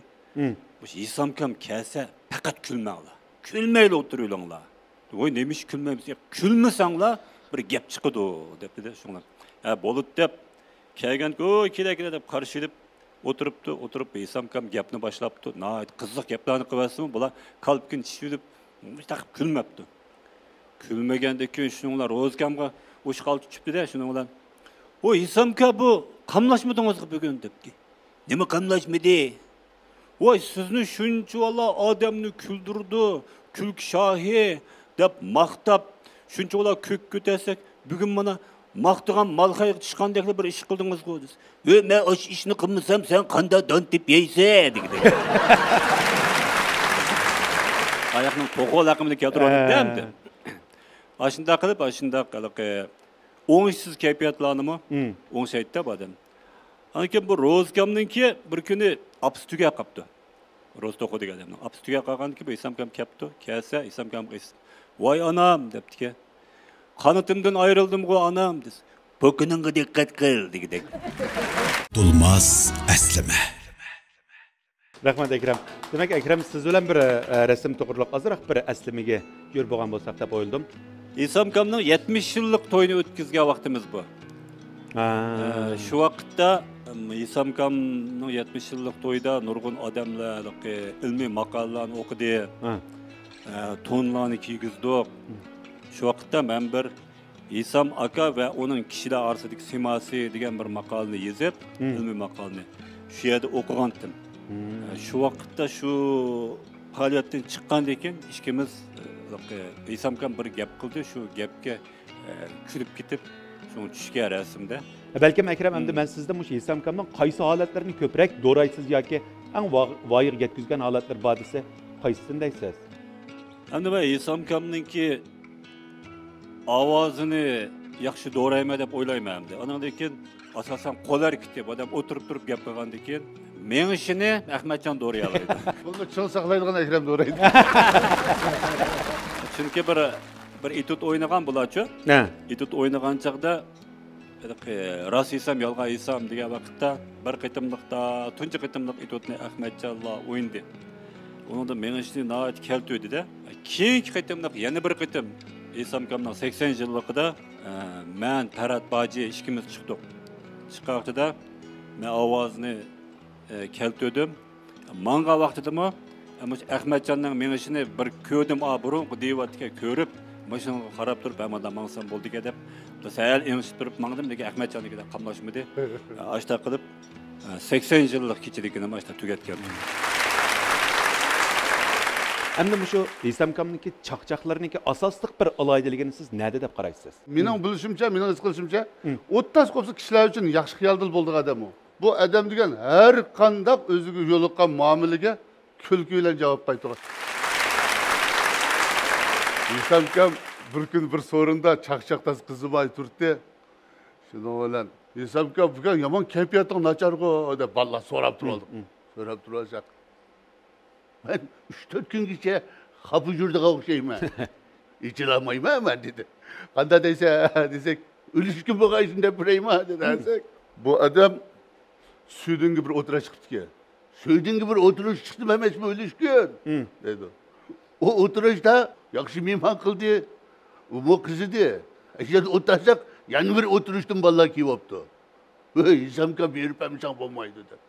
مۇشۇ ھېسامكام كەلسە پەقەت كۈلمەڭلار، كۈلمەيلا ئولتۇرۇۋېلىڭلار. ۋوي، نېمە ئىش كۈلمەيمىز؟ يا، كۈلمىسەڭلار بىر گەپ چىقىدۇ دەپتىدە شۇڭلار. ھە، بولىدۇ دەپ كەلگەن، ھوي، كېلە، كېلە دەپ قارشى ئېلىپ ئولتۇرۇپتۇ، ئولتۇرۇپ ھېسامكام گەپنى باشلاپتۇ. ناھايىتى قىزىق گەپلەرنى قىلىۋەتسىمۇ، بۇلار كالپۇكىنى چىشىۋېلىپ مۇشۇنداق قىلىپ كۈلمەپتۇ. كۈلمىگەندىن كېيىن شۇنىڭ بىلەن روزىكامغا ئۇشقال چۈشۈپتىدە، شۇنىڭ بىلەن، ۋوي، ھېسامكا، بۇ قاملاشمىدىڭىزغۇ بۈگۈن؟ دەپتۇ. نېمە قاملاشمىدى؟ ۋاي، سىزنى شۇنچىۋالا ئادەمنى كۈلدۈرىدۇ، كۈلكە شاھى دەپ ماختاپ، شۇنچىۋالا كۆك كۆتەرسەك، بۈگۈن مانا ماختىغان مالخايغا چىشقاندەكلا بىر ئىش قىلدىڭىزغۇ، دېسە، ۋەي، مەن ئاشۇ ئىشنى قىلمىسام، سەن قانداق دان تېپىپ يەيسەن؟ دېگۈدەك. ئاياقنىڭ توخۇ لەقىمىنى كەلتۈرۈۋالدىم ئەمدى. ئاشۇنداق قىلىپ، ئاشۇنداق ھېلىقى ئوڭۇشسىز كەيپىياتلارنىمۇ ئوڭشايدۇ بۇ ئادەم. ئاندىن كېيىن بۇ روزىكامنىڭكى بىر كۈنى ئاپىسى تۈگەپ قاپتۇ. روزتوخۇ دېگەن ئادەمنىڭ ئاپىسى تۈگەپ قالغاندىن كېيىن بۇ ھېسامكام كەپتۇ. كەلسە ھېسامكامغا ئېيتسا، ۋاي ئانام دەپتىكەن. قانىتىمدىن ئايرىلدىمغۇ ئانام دېسە، پوكىنىڭغا دىققەت قىل دېگۈدەك. دولماس ئەسلىمە. رەھمەت، ئەكرەم. دېمەك، ئەكرەم، سىز بىلەن بىر، ئە، رەسىم توغرىلىق ئازراق بىر ئەسلىمىگە ئىگە بولغان بولساق دەپ ئويلىدىم. ھېسامكامنىڭ يەتمىش يىللىق تويىنى ئۆتكۈزگەن ۋاقتىمىز بۇ. ھە. ئە، شۇ ۋاقىتتا، ئىم، ھېسامكامنىڭ يەتمىش يىللىق تويىدا نۇرغۇن ئادەملەر ھېلىقى ئىلمىي ماقالىلەرنى ئوقۇدى. ھە. ئە، تونلارنى كىيگۈزدۇق. شۇ ۋاقىتتا مەن بىر ھېسام ئاكا ۋە ئۇنىڭ كىشىلەر ئارىسىدىكى سىيماسى دېگەن بىر ماقالىنى يېزىپ، ئىلمىي ماقالىنى شۇ يەردە ئوقۇغانتىم. شۇ ۋاقىتتا شۇ پائالىيەتتىن چىققاندىن كېيىن ئىككىمىز، ئە، ھېسامكام بىر گەپ قىلدى، شۇ گەپكە، ئە، كۈلۈپ كېتىپ، شۇڭا چۈشكەن رەسىمدە. بەلكىم ئەكرەم، ئەمدى مەن سىزدىن مۇشۇ ھېسامكامنىڭ قايسى ھالەتلىرىنى كۆپرەك دورايسىز ياكى ئەڭ ۋا-، ۋايىغا يەتكۈزگەن ھالەتلىرى بار دېسە، قايسىسىنى دەيسىز؟ ئەمدى مەن ھېسامكامنىڭكى ئاۋازىنى ياخشى دورايمەن دەپ ئويلايمەن ئەمدى. ئانىڭدىن كېيىن ئاساسەن قول ھەرىكىتى، بۇ ئادەم ئولتۇرۇپ تۇرۇپ گەپ قىلغاندىن كېيىن مېڭىشىنى ئەخمەتجان دورايالايدۇ. بۇنى چىڭ ساقلايدىغان ئەكرەم دورايدۇ. چۈنكى بىر، بىر ئېتيۇد ئوينىغان بۇلارچۇ. ھە. ئېتيۇد ئوينىغان چاغدا ھېلىقى راست ھېسام، يالغان ھېسام دېگەن ۋاقىتتا بىر قېتىملىقتا، تۇنجى قېتىملىق ئېتيۇدنى ئەخمەتجانلا ئوينىدى. ئۇنىڭدا مېڭىشنى ناھايىتى كەلتۈردى-دە. كېيىنكى قېتىملىق يەنە بىر قېتىم ھېسامكامنىڭ سەكسەن يىللىقىدا، ئە، مەن، پەرھات باجى ئىككىمىز چىقتۇق. چىققان ۋاقتىدا مەن ئاۋازنى، ئە، كەلتۈردۈم. ماڭغان ۋاقتىدىمۇ، ئە، مۇشۇ ئەخمەتجاننىڭ مېڭىشىنى بىر كۆردۈم، ئا، بۇرۇنقى دېيىۋاتىدىكەن، كۆرۈپ، ماشىنىغا قاراپ تۇرۇپ، ھە، مانداق ماڭسام بولىدىكەن دەپ، سەل ئېڭىشىپ تۇرۇپ ماڭدىم، لېكىن ئەخمەتجاننىڭكىدەك قاملاشمىدى. ئاشۇنداق قىلىپ، سەكسەن يىللىق كېچىلىكىنى مانا شۇنداق تۈگەتكەن. ئەمدى مۇشۇ ھېسامكامنىڭكى چاقچاقلىرىنىڭكى ئاساسلىق بىر ئالاھىدىلىكىنى سىز نەدە دەپ قارايسىز؟ مېنىڭ بىلىشىمچە، مېنىڭ ھېس قىلىشىمچە، ئوتتاز قوپسا كىشىلەر ئۈچۈن ياخشى خىيالدىلا بولىدىغان ئادەم ئۇ. بۇ ئادەم دېگەن ھەر قانداق ئۆزىگە يولۇققان مۇئامىلىگە كۈلكە بىلەن جاۋاب قايتۇرغان. ھېسامكام بىر كۈنى بىر سورۇندا چاقچاق تاز قىزىماي تۇردى. شۇنىڭ بىلەن، ھېسامكام، بۈگۈن يامان كەيپىياتىڭ ناچارغۇ، دەپ بالىلار سوراپ تۇرۇۋالدى. سوراپ تۇرۇۋالساق، مەن ئۈچ تۆت كۈنگىچە خاپا يۈرىدىغان ئوخشايمەن. ئېچىلالمايمەن مەن، دېدى. قانداق دەيسەن، دېسەك، ئۆلۈشكە بولغايسىن دەپ بېرەيمۇ، دېدى. دېسەك، بۇ ئادەم سۈيدۈنگە بىر ئولتۇراش چىقىپتىكەن. سۈيدۈنگە بىر ئولتۇراش چىقتىم ئەمەسمۇ، ئۆلۈشكۈن، دەيدۇ. ئۇ ئولتۇرۇشتا ياخشى مېھمان قىلدى. ئۇمۇ قىزىدى. ئەشەدە ئولتۇرساق، يەنە بىر ئولتۇرۇشتىن بالىلار كېلىۋاپتۇ. ھېسامكام بېرىپ ئەمسەڭ بولمايدۇ، دەپ.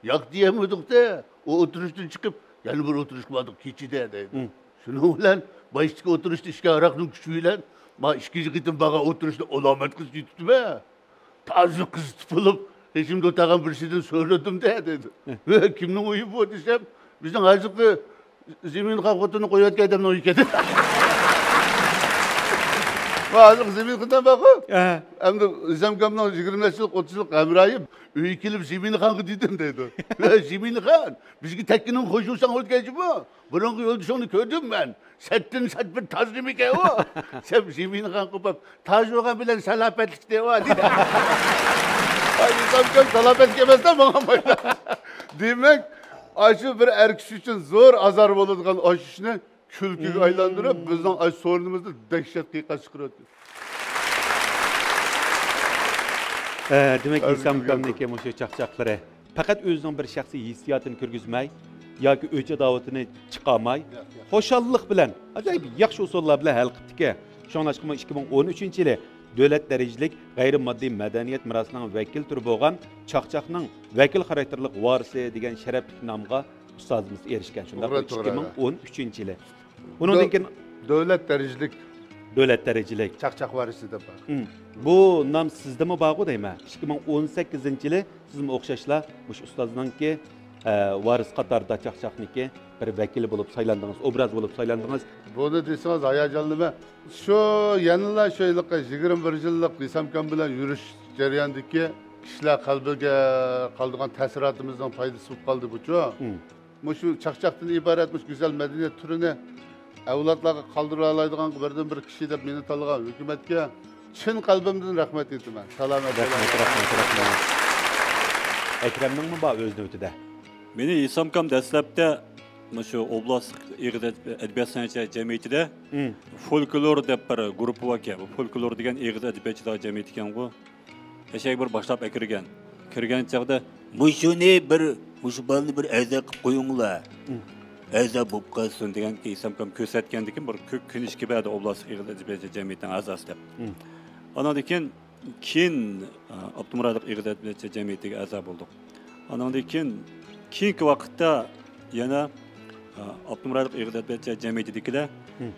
ياق دېيەلمىدۇق-دە، ئۇ ئولتۇرۇشتىن چىقىپ، يەنە بىر ئولتۇرۇشقا باردۇق كېچىدە، دەيدۇ. شۇنىڭ بىلەن باشتىكى ئولتۇرۇشتا ئىچكەن ھاراقنىڭ كۈچى بىلەن، ما ئىككىنچى قېتىم بارغان ئولتۇرۇشتا ئالامەت قىز يېتىپتىمەن. تازا قىزىتىپ بولۇپ، قېشىمدا ئولتۇرغان بىرسىدىن سورىدىم-دە، دەيدۇ. ھە، كىمنىڭ ئۆيى بۇ؟ دېسەم، بىزنىڭ ھازىرقى زېمىنخان خوتۇننى قويۇۋەتكەن ئادەمنىڭ ئۆيى ئىكەن. ھازىرقى زېمىنخان بارغۇ. ھە. ئەمدى ھېسامكامنىڭ يىگىرمە يىللىق، ئوتتۇز يىللىق ھەمراھى ئۆيگە كېلىپ زېمىنخانغا دېدىم، دەيدۇ. ھە، زېمىنخان، بىزگە تەگكىنىڭ خوش بولساڭ ئۆتكەنچىمۇ؟ بۇرۇنقى يولدىشىڭنى كۆردۈم مەن. سەتتىن سەت بىر تاز نېمىكەن ئۇ؟ دەپ زېمىنخان قوپۇپ، تاز بولغان بىلەن سالاپەتلىك دەيۋا، دېدى. ھېسامكام سالاپەتلىك ئەمەس-دە، ماڭا مايدا. دېمەك، ئاشۇ بىر ئەر كىشى ئۈچۈن زور ئازار بولىدىغان ئاشۇ ئىشنى كۈلكىگە ئايلاندۇرۇپ، بىزنىڭ ئاشۇ سورۇنىمىزدا دەھشەت قىيقاس چىقىرىۋەتتى. ئە، دېمەك، ئىسام ئاكامنىڭكى مۇشۇ چاقچاقلىرى پەقەت ئۆزىنىڭ بىر شەخسىي ھېسسىياتىنى كىرگۈزمەي ياكى ئۆچ-ئاداۋىتىنى چىقارماي، خۇشاللىق بىلەن ئاجايىپ ياخشى ئۇسۇللار بىلەن ھەل قىپتىكەن. شۇڭلاشقىمۇ ئىككى مىڭ ئون ئۈچىنچى يىلى دۆلەت دەرىجىلىك غەيرىي ماددىي مەدەنىيەت مىراسىنىڭ ۋەكىل تۈرى بولغان چاقچاقنىڭ ۋەكىل خاراكتېرلىك ۋارىسى دېگەن شەرەپلىك نامغا ئۇستازىمىز ئېرىشكەن. شۇنداق، توغرا، توغرا. ئىككى مىڭ ئون ئۈچىنچى يىلى. ئۇنىڭدىن كېيىن دۆلەت دەرىجىلىك، دۆلەت دەرىجىلىك چاقچاق ۋارىسى دەپ بار. بۇ نام سىزدىمۇ بارغۇ دەيمەن. ئىككى مىڭ ئون سەككىزىنچى يىلى سىزمۇ ئوخشاشلا مۇشۇ ئۇستازنىڭكى، ئە، ۋارىس قاتارىدا چاقچاقنىڭكى بىر ۋەكىلى بولۇپ سايلاندىڭىز، ئوبراز بولۇپ سايلاندىڭىز. بۇنى دېسىڭىز ھاياجانلىنىمەن. شۇ يەنىلا شۇ ھېلىقى يىگىرمە بىر يىللىق ئىسامكام بىلەن يۈرۈش جەريانىدىكى كىشىلەر قەلبىگە قالىدىغان تەسىراتىمىزنىڭ پايدىسى بولۇپ قالدى بۇچۇ. مۇشۇ چاقچاقتىن ئىبارەت مۇشۇ گۈزەل مەدەنىيەت تۈرىنى ئەۋلادلارغا قالدۇرالايدىغان بىردىن بىر كىشى دەپ مېنى تاللىغان ھۆكۈمەتكە چىن قەلبىمدىن رەھمەت ئېيتىمەن. سالامەت بولۇڭلار. رەھمەت، رەھمەت، رەھمەت. ئەكرەمنىڭمۇ بار ئۆز نۆۋىتىدە. مېنى ئىسامكام دەسلەپتە مۇشۇ ئوبلاستلىق ئېغىز ئەدەبىيات سەنئەت جەمئىيىتىدە فولكلور دەپ بىر گۇرۇپپا باركەن. بۇ فولكلور دېگەن ئېغىز ئەدەبىياتچىلار جەمئىيىتى ئىكەنغۇ. ئەشەگە بىر باشلاپ ئەكىرگەن. كىرگەن چاغدا، مۇشۇنى بىر، مۇشۇ بالىنى بىر ئەزا قىلىپ قويۇڭلار. ئەزا بولۇپ قالسۇن دېگەن ئىسامكام كۆرسەتكەندىن كېيىن بىر كۆ-، كۆنۈشكە بەردى ئوبلاستلىق ئېغىز ئەدەبىيات جەمئىيىتىنىڭ ئەزاسى دەپ. ئاناندىن كېيىن، كېيىن، ئا، ئاپتونوم رايونلۇق ئېغىز ئەدەبىيات جەمئىيىتىگە ئەزا بولدۇق. ئاناندىن كېيىن، كېيىنكى ۋاقىتتا يەنە، ئا، ئاپتونوم رايونلۇق ئېغىز ئەدەبىيات جەمئىيىتىدىكىلەر،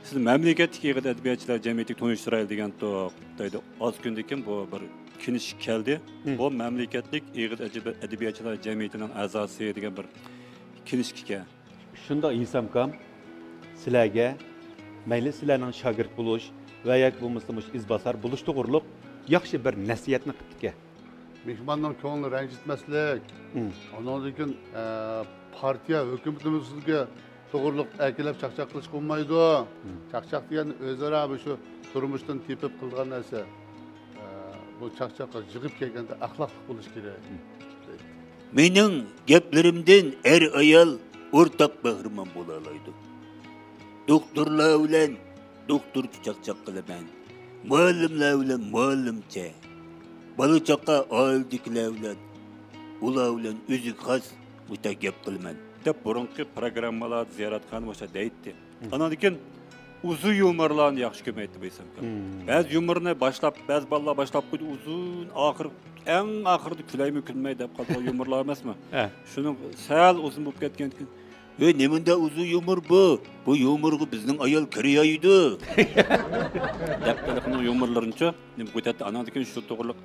سىز مەملىكەتلىك ئېغىز ئەدەبىياتچىلار جەمئىيىتىگە تونۇشتۇرايلى دېگەنتۇق، دەيدۇ. ئاز كۈندىن كېيىن بۇ بىر كېلىشىش كەلدى. بۇ مەملىكەتلىك ئېغىز ئەدەبىياتچىلار جەمئىيىتىنىڭ ئەزاسى دېگەن بىر كېلىشكەن. شۇنداق ئىسامكام سىلەرگە مەيلى سىلەرنىڭ شاگىرت بولۇش ۋە ياكى بولمىسا مۇشۇ ئىزباسار بولۇش توغرۇلۇق ياخشى بىر نەسىھەتنى قىپتىكەن. مېھماننىڭ كۆڭلىنى رەنجىتمەسلىك. ئانىڭدىن كېيىن، ئە، پارتىيە ھۆكۈمىتىمىزگە توغرۇلۇق ئەركىلەپ چاقچاق قىلىشقا بولمايدۇ. چاقچاق دېگەن ئۆزئارا مۇشۇ تۇرمۇشتىن تېپىپ قىلىدىغان نەرسە. ئە، بۇ چاقچاققا يىغىپ كەلگەندە ئەخلاقلىق بولۇش كېرەك. مېنىڭ گەپلىرىمدىن ئەر-ئايال ئورتاق بەھرىمەن بولالايدۇ. دوختۇرلار بىلەن دوختۇرچە چاقچاق قىلىمەن. مۇئەللىملەر بىلەن مۇئەللىمچە. بالا-چاقا، ئائىلىدىكىلەر بىلەن، ئۇلار بىلەن ئۆزىگە خاس مۇشۇنداق گەپ قىلىمەن. دەپ بۇرۇنقى پروگراممىلاردا زىيارەتخانا مۇشۇنداق دەيتتى. ئاناندىن كېيىن ئۇزۇن يۇمۇرلارنى ياخشى كۆرمەيتتى بۇ ئىسامكام. بەزى يۇمۇرنى باشلاپ، بەزى بالىلار باشلاپ قويدى، ئۇزۇن، ئاخىر، ئەڭ ئاخىرىدا كۈلەيمۇ كۈلمەي دەپ قالىدىغان يۇمۇرلار ئەمەسمۇ؟ شۇنىڭ سەل ئۇزۇن بولۇپ كەتكەندىكىن، «ۋەي، نېمانداق ئۇزۇن يۇمۇر بۇ؟ بۇ يۇمۇرغا بىزنىڭ ئايال كىرەيدۇ.» دەپ، ھېلىقىنىڭ يۇمۇرلىرىنىچۇ نېمە قويۇۋەتتى. ئاناندىن كېيىن شۇ توغرىلىق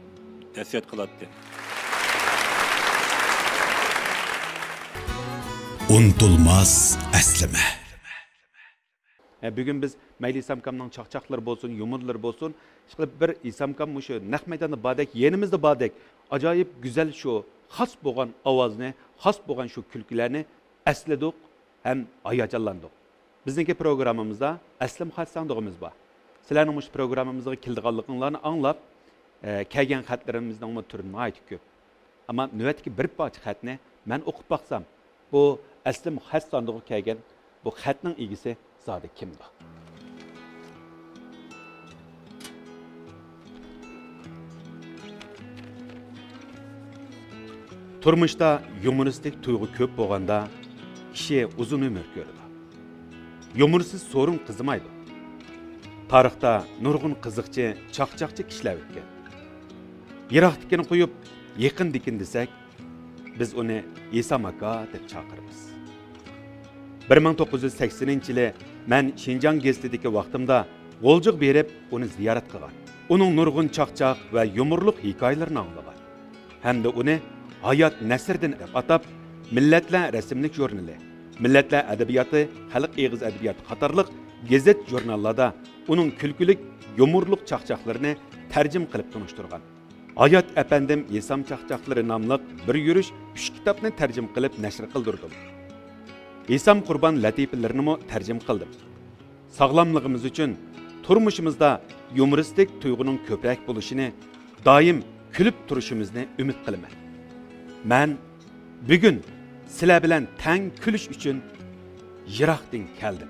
نەسىھەت قىلاتتى. ئۇنتۇلماس ئەسلىمە. ھە، بۈگۈن بىز مەيلى ئىسامكامنىڭ چاقچاقلىرى بولسۇن، يۇمۇرلىرى بولسۇن، ئىشقىلىپ بىر ئىسامكام مۇشۇ نەق مەيداندا باردەك، يېنىمىزدا باردەك، ئاجايىپ گۈزەل شۇ خاس بولغان ئاۋازنى، خاس بولغان شۇ كۈلكىلەرنى ئەسلىدۇق ھەم ھاياجانلاندۇق. بىزنىڭكى پروگراممىمىزدا ئەسلىم خەت ساندۇقىمىز بار. سىلەرنىڭ مۇشۇ پروگراممىمىزغا كېلىدىغانلىقىڭلارنى ئاڭلاپ، ئە، كەلگەن خەتلىرىمىزنىڭمۇ تۈرى ناھايىتى كۆپ. ئەمما نۆۋەتتىكى بىر پارچە خەتنى مەن ئوقۇپ باقسام، بۇ ئەسلىم خەت ساندۇقىغا كەلگەن بۇ خەتنىڭ ئىگىسى زادى كىمدۇ؟ تۇرمۇشتا يۇمۇرىستىك تۇيغۇ كۆپ بولغاندا، كىشى ئۇزۇن ئۆمۈر كۆرىدۇ. يۇمۇرسىز سورۇن قىزىمايدۇ. تارىختا نۇرغۇن قىزىقچى، چاقچاقچى كىشىلەر ئۆتكەن. يىراقتىكىنى قويۇپ، يېقىندىكىنى دېسەك، بىز ئۇنى ھېسام ئاكا دەپ چاقىرىمىز. بىر مىڭ توققۇز يۈز سەكسىنىنچى يىلى مەن شىنجاڭ گېزىتىدىكى ۋاقتىمدا غۇلجىغا بېرىپ، ئۇنى زىيارەت قىلغان. ئۇنىڭ نۇرغۇن چاقچاق ۋە يۇمۇرلۇق ھېكايىلىرىنى ئاڭلىغان. ھەمدە ئۇنى ھايات نەسىردىن دەپ ئاتاپ، مىللەتلەر رەسىملىك ژۇرنىلى، مىللەتلەر ئەدەبىياتى، خەلق ئېغىز ئەدەبىياتى قاتارلىق گېزىت-ژۇرناللاردا ئۇنىڭ كۈلكىلىك، يۇمۇرلۇق چاقچاقلىرىنى تەرجىمە قىلىپ تونۇشتۇرغان. ھايات ئەپەندىم ھېسام چاقچاقلىرى ناملىق بىر يۈرۈش ئۈچ كىتابنى تەرجىمە قىلىپ نەشر قىلدۇردۇم. ھېسام قۇربان لەتىپىلىرىنىمۇ تەرجىمە قىلدىم. ساغلاملىقىمىز ئۈچۈن تۇرمۇشىمىزدا يۇمۇرىستىك تۇيغۇنىڭ كۆپرەك بولۇشىنى، دائىم كۈلۈپ تۇرۇشىمىزنى ئۈمىد قىلىمەن. مەن بۈگۈن سىلەر بىلەن تەڭ كۈلۈش ئۈچۈن يىراقتىن كەلدىم.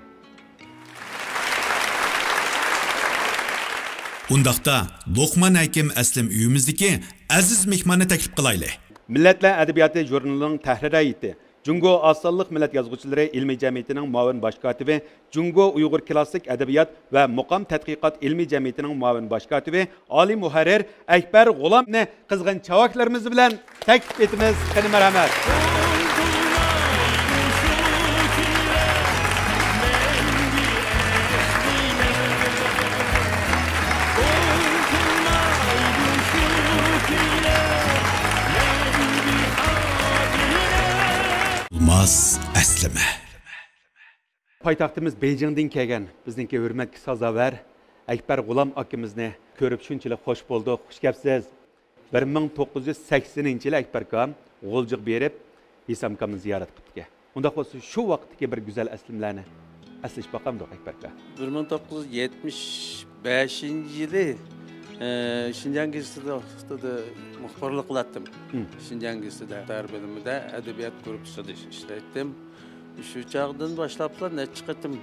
ئۇنداقتا، لوقمان ھەكىم ئەسلىم ئۆيىمىزدىكى ئەزىز مېھماننى تەكلىپ قىلايلى. مىللەتلەر ئەدەبىياتى ژۇرنىلىنىڭ تەھرىر ھەيئىتى، جۇڭگو ئاز سانلىق مىللەت يازغۇچىلىرى ئىلمىي جەمئىيىتىنىڭ مۇئاۋىن باش كاتىپى، جۇڭگو ئۇيغۇر كىلاسسىك ئەدەبىيات ۋە مۇقام تەتقىقات ئىلمىي جەمئىيىتىنىڭ مۇئاۋىن باش كاتىپى، ئالىي مۇھەررىر ئەكبەر غۇلامنى قىزغىن چاۋاكلىرىمىز بىلەن تەكلىپ ئېتىمىز. قېنى، مەرھەمەت. ئەسلىمە. پايتەختىمىز بېيجىڭدىن كەلگەن بىزنىڭكى ھۆرمەتكە سازاۋەر ئەكبەر غۇلام ئاكىمىزنى كۆرۈپ شۇنچىلىك خوش بولدۇق. خۇش كەپسىز. بىر مىڭ توققۇز يۈز سەكسىنىنچى يىلى ئەكبەركام غۇلجىغا بېرىپ، ھېسامكامنى زىيارەت قىپتىكەن. ئۇنداق بولسا، شۇ ۋاقىتتىكى بىر گۈزەل ئەسلىمىلەرنى ئەسلىشىپ باقامدۇق، ئەكبەركا؟ بىر مىڭ توققۇز يۈز يەتمىش بەشىنچى يىلى، ئە، شىنجاڭ گېزىتىدە ۋاقتىدا مۇخبىرلىق قىلاتتىم. ھىم. شىنجاڭ گېزىتىدە، تار بۆلۈمىدە ئەدەبىيات گۇرۇپپىسىدا ئىش-، ئىشلەيتتىم. شۇ چاغدىن باشلاپلا نەچچە قېتىم،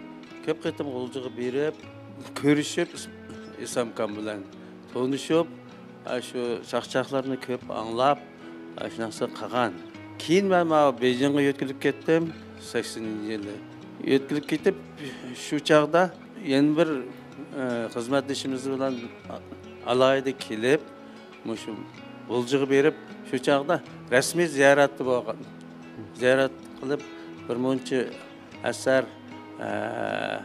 كۆپ قېتىم غۇلجىغا بېرىپ، كۆرۈشۈپ، ھېسامكام بىلەن تونۇشۇپ، ئاشۇ چاقچاقلارنى كۆپ ئاڭلاپ، ئاشۇنداقسا قىلغان. كېيىن مەن ماۋۇ بېيجىڭغا يۆتكىلىپ كەتتىم، سەكسىنىنچى يىلى. يۆتكىلىپ كېتىپ، شۇ چاغدا يەنە بىر، ئە، خىزمەتدىشىمىز بىلەن ئالاھىدە كېلىپ، مۇشۇ غۇلجىغا بېرىپ، شۇ چاغدا رەسمىي زىيارەتتە بولغان. زىيارەت قىلىپ، بىر مۇنچە ئەسەر، ئە،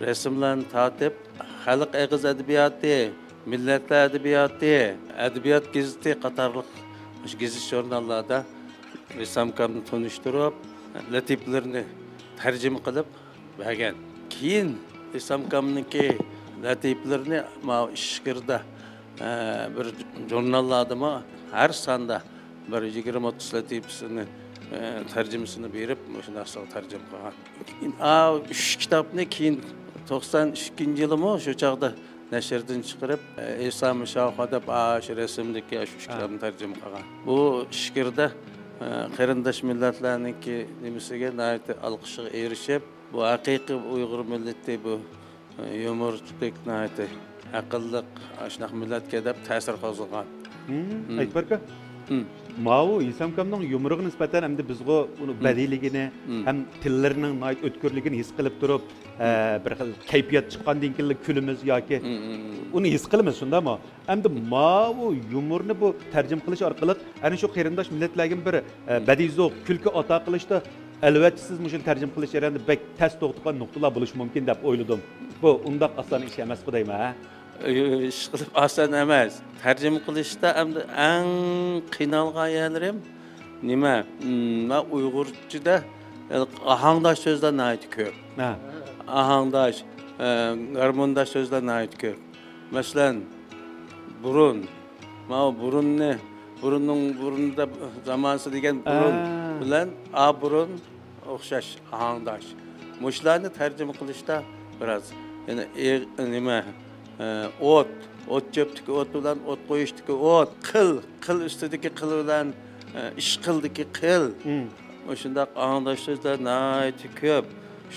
رەسىملەرنى تارتىپ، خەلق ئېغىز ئەدەبىياتى، مىللەتلەر ئەدەبىياتى، ئەدەبىيات گېزىتى قاتارلىق مۇشۇ گېزىت-ژۇرناللاردا ھېسامكامنى تونۇشتۇرۇپ، لەتىپىلىرىنى تەرجىمە قىلىپ بەرگەن. كېيىن ھېسامكامنىڭكى لەتىپىلىرىنى ماۋۇ ئىچكىرىدە، ئە، بىر ژۇرناللاردىمۇ ھەر ساندا بىر يىگىرمە ئوتتۇز لەتىپىسىنى، ئە، تەرجىمىسىنى بېرىپ، مۇشۇنداق تەرجىمە قىلغان. ئا، ئۈچ كىتابنى كېيىن توقسان ئىككىنچى يىلىمۇ شۇ چاغدا نەشردىن چىقىرىپ، ئە، ئىسا مۇشاۋخا دەپ، ئا، شۇ رەسىمدىكى شۇ ئۈچ ھە. كىتابنى تەرجىمە قىلغان. بۇ ئىچكىرىدە، ئە، قېرىنداش مىللەتلەرنىڭكى نېمىسىگە ناھايىتى ئالقىشىغا ئېرىشىپ، بۇ ھەقىقىي ئۇيغۇر مىللىتى بۇ، ئە، يۇمۇرلۇق ناھايىتى ئەقىللىق، ئاشۇنداق مىللەتكە دەپ تەسىر قوزغىغان. ھىم، ھىم. ئەكبەركا، ھىم. ماۋۇ ھېسامكامنىڭ يۇمۇرىغا نىسبەتەن ئەمدى بىزغۇ ئۇنى ھىم. بەدىئىيلىكىنى ھىم. ھەم تىللىرىنىڭ ناھايىتى ئۆتكۈرلۈكىنى ھېس قىلىپ تۇرۇپ، ئە، ھىم. بىر خىل كەيپىيات چىققاندىن كېيىنلا كۈلىمىز ياكى ھىم، ھىم، ھىم. ئۇنى ھېس قىلىمىز، شۇنداقمۇ؟ ئەمدى ماۋۇ يۇمۇرنى بۇ تەرجىمە قىلىش ئارقىلىق ئەنە شۇ قېرىنداش مىللەتلەرگە بىر، ئە، ھىم. بەدىئىي زوق، كۈلكە ئاتا قىلىشتا، ئەلۋەتتە، سىز مۇشۇنى تەرجىمە قىلىش جەريانىدا بەك تەس توختىغان نۇقتىلار بولۇشى مۇمكىن دەپ ئويلىدىم. بۇ ئۇنداق ئاسان ئىش ئەمەسقۇ دەيمەن، ھە؟ ئىشقىلىپ ئاسان ئەمەس. تەرجىمە قىلىشتا ئەمدى ئەڭ قىينالغان يەرلىرىم نېمە؟ مم، مانا ئۇيغۇرچىدا، ئە، ئاھاڭداش سۆزلەر ناھايىتى كۆپ. ھە. ئاھاڭداش، ئە، گارمونداش سۆزلەر ناھايىتى كۆپ. مەسىلەن، بۇرۇن. ماۋۇ بۇرۇننى، بۇرۇننىڭ، بۇرۇندا زامانىسى دېگەن بۇرۇن ھە. بىلەن ئابۇرۇن ئوخشاش، ئاھاڭداش. مۇشۇلارنى تەرجىمە قىلىشتا بىراز، يەنى ئېغ-، نېمە، ئە، ئوت، ئوت چۆپتىكى ئوت بىلەن ئوت قويۇشتىكى ئوت، قىل، قىل ئۈستىدىكى قىل بىلەن، ئە، ئىشقىلدىكى قىل. مم. مۇشۇنداق ئاھاڭداش سۆزلەر ناھايىتى كۆپ.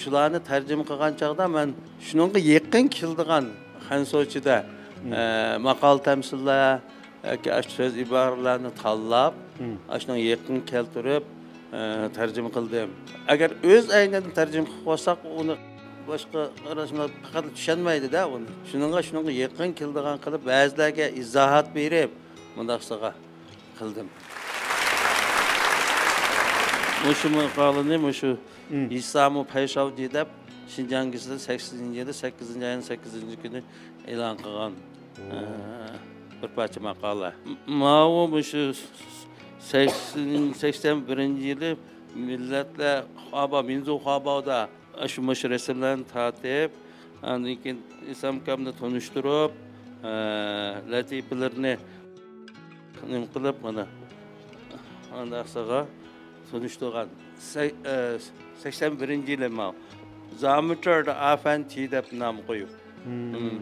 شۇلارنى تەرجىمە قىلغان چاغدا مەن شۇنىڭغا يېقىن كېلىدىغان خەنزۇچىدا، مم. ئە، ماقال تەمسىللەر، ياكى ئاشۇ سۆز ئىبارىلەرنى تاللاپ، مم. ئاشۇنىڭ يېقىن كەلتۈرۈپ، ئە، تەرجىمە قىلدىم. ئەگەر ئۆز ئەينىدىن تەرجىمە قىلىپ قويساق، ئۇنى باشقا قېرىنداشلار پەقەت چۈشەنمەيدۇ-دە ئۇنى. شۇنىڭغا، شۇنىڭغا يېقىن كېلىدىغان قىلىپ، بەزىلەرگە ئىزاھات بېرىپ، مۇنداقسىغا قىلدىم. مۇشۇ ماقالىنى مۇشۇ مم. ھېسامۇ پەيشاۋجى دەپ، شىنجاڭ گېزىتىدە سەككىزىنچى يىلى، سەككىزىنچى ئاينىڭ سەككىزىنچى كۈنى ئېلان قىلغان. ئوو. ئە، بىر پارچە ماقالە. ماۋۇ مۇشۇ سەكسەن، سەكسەن بىرىنچى يىلى مىللەتلەر خۇاباۋ، مىنزۇ خۇاباۋدا شۇ مۇشۇ رەسىملەرنى تارتىپ، ئاندىن كېيىن ھېسامكامنى تونۇشتۇرۇپ، ئە، لەتىپىلىرىنى نېمە قىلىپ، مانا، ئانداقسىغا تونۇشتۇرغان. سەي-، ئە، سەكسەن بىرىنچى يىلى ماۋۇ زامىتاردا ئافەنتى دەپ نام قويۇپ. مم. مم.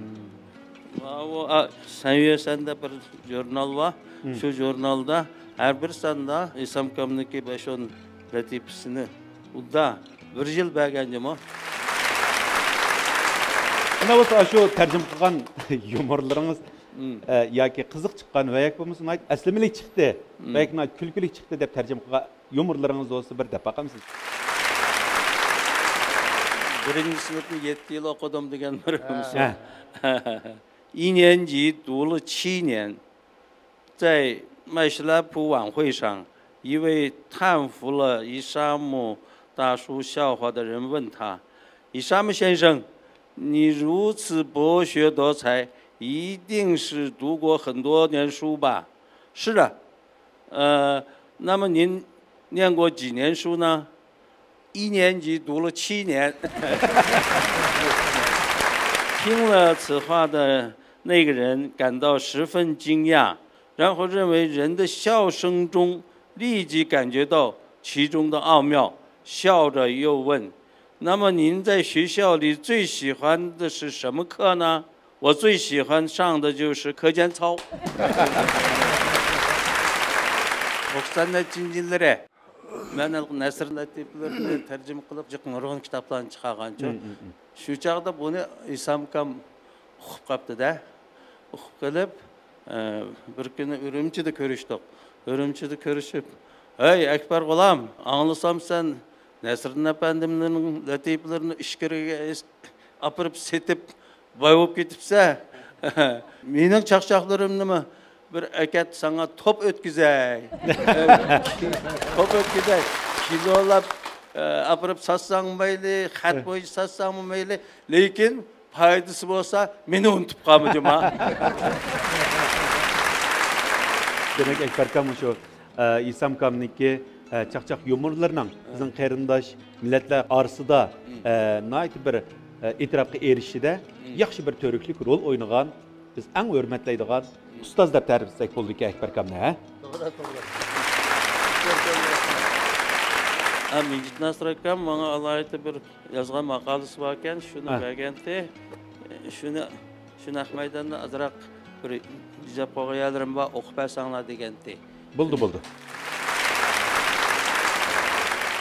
ماۋۇ، ئا، سەن يۈرسەن دەپ بىر ژۇرنال بار. مم. شۇ ژۇرنالدا ھەر بىر ساندا ھېسامكامنىڭكى بەش ئون لەتىپىسىنى ئۇدا بىر يىل بەرگەن جۇمۇ. ئەنە بولسا شۇ تەرجىمە قىلغان يۇمۇرلىرىڭىز، مم. ئە، ياكى قىزىق چىققان ۋە ياكى بولمىسا ناھايىتى ئەسلىمىلىك چىقتى، مم. ۋە ياكى ناھايىتى كۈلكىلىك چىقتى دەپ تەرجىمە قىلغان يۇمۇرلىرىڭىز بولسا بىر دەپ باقامسىز؟ بىرىنچى سىنىپنى يەتتە يىل ئوقۇدۇم دېگەن بىر ھە. 一年级读了七年，在麦士拉普晚会上，一位叹服了伊沙姆大叔笑话的人问他：“伊沙姆先生，你如此博学多才，一定是读过很多年书吧？”“是的。”“呃，那么您念过几年书呢？”“一年级读了七年。”听了此话的那个人感到十分惊讶，然后认为人的笑声中立即感觉到其中的奥妙，笑着又问：“那么您在学校里最喜欢的是什么课呢？”“我最喜欢上的就是课间操。”توقسان نەچچىنچى يىللىرى مەن نەسر لەتىپىلىرىنى تەرجىمە قىلىپ، جىق نۇرغۇن كىتابلارنى چىقارغانچۇ. مم، مم، مم. شۇ چاغدا بۇنى ھېسامكام ئۇقۇپ قاپتۇ-دە. ئۇقۇپ قېلىپ، ئە، بىر كۈنى ئۈرۈمچىدە كۆرۈشتۇق. ئۈرۈمچىدە كۆرۈشۈپ، «ھەي، ئەكبەر غۇلام، ئاڭلىسام سەن نەسرىدىن ئەپەندىمنىڭ لەتىپىلىرىنى ئىچكىرىگە ئاپىرىپ سېتىپ، باي بولۇپ كېتىپسەن. مېنىڭ چاقچاقلىرىمنىمۇ بىر ئەكەت ساڭا توپ ئۆتكۈزەي. توپ ئۆتكۈزەي. كىلولاپ، ئاپىرىپ ساتساڭمۇ مەيلى، خەت بويىچە ساتساڭمۇ مەيلى. لېكىن پايدىسى بولسا، مېنى ئۇنتۇپ قالما جۇما.» دېمەك، ئەكبەركام مۇشۇ ئە، ئىسامكامنىڭكى، ئە، چاقچاق يۇمۇرلىرىنىڭ بىزنىڭ قېرىنداش مىللەتلەر ئارىسىدا، ئە، ناھايىتى بىر، ئە، ئېتىراپقا ئېرىشىشىدە ياخشى بىر تۈۋرۈكلۈك رول ئوينىغان، بىز ئەڭ ھۆرمەتلەيدىغان ئۇستاز دەپ تەرىپلىسەك بولىدىكەن ئەكبەركامنى، ھە؟ توغرا، توغرا. ئە، مىجىت ناسىر ئاكام ماڭا ئالاھىدە بىر يازغان ماقالىسى باركەن، شۇنى ھە. بەرگەنتى. شۇنى، شۇ نەق مەيداندا ئازراق بىر بېجىرىپ قويغان يەرلىرىم بار، ئوقۇپ بەرسەڭلار دېگەنتى. بولدى، بولدى.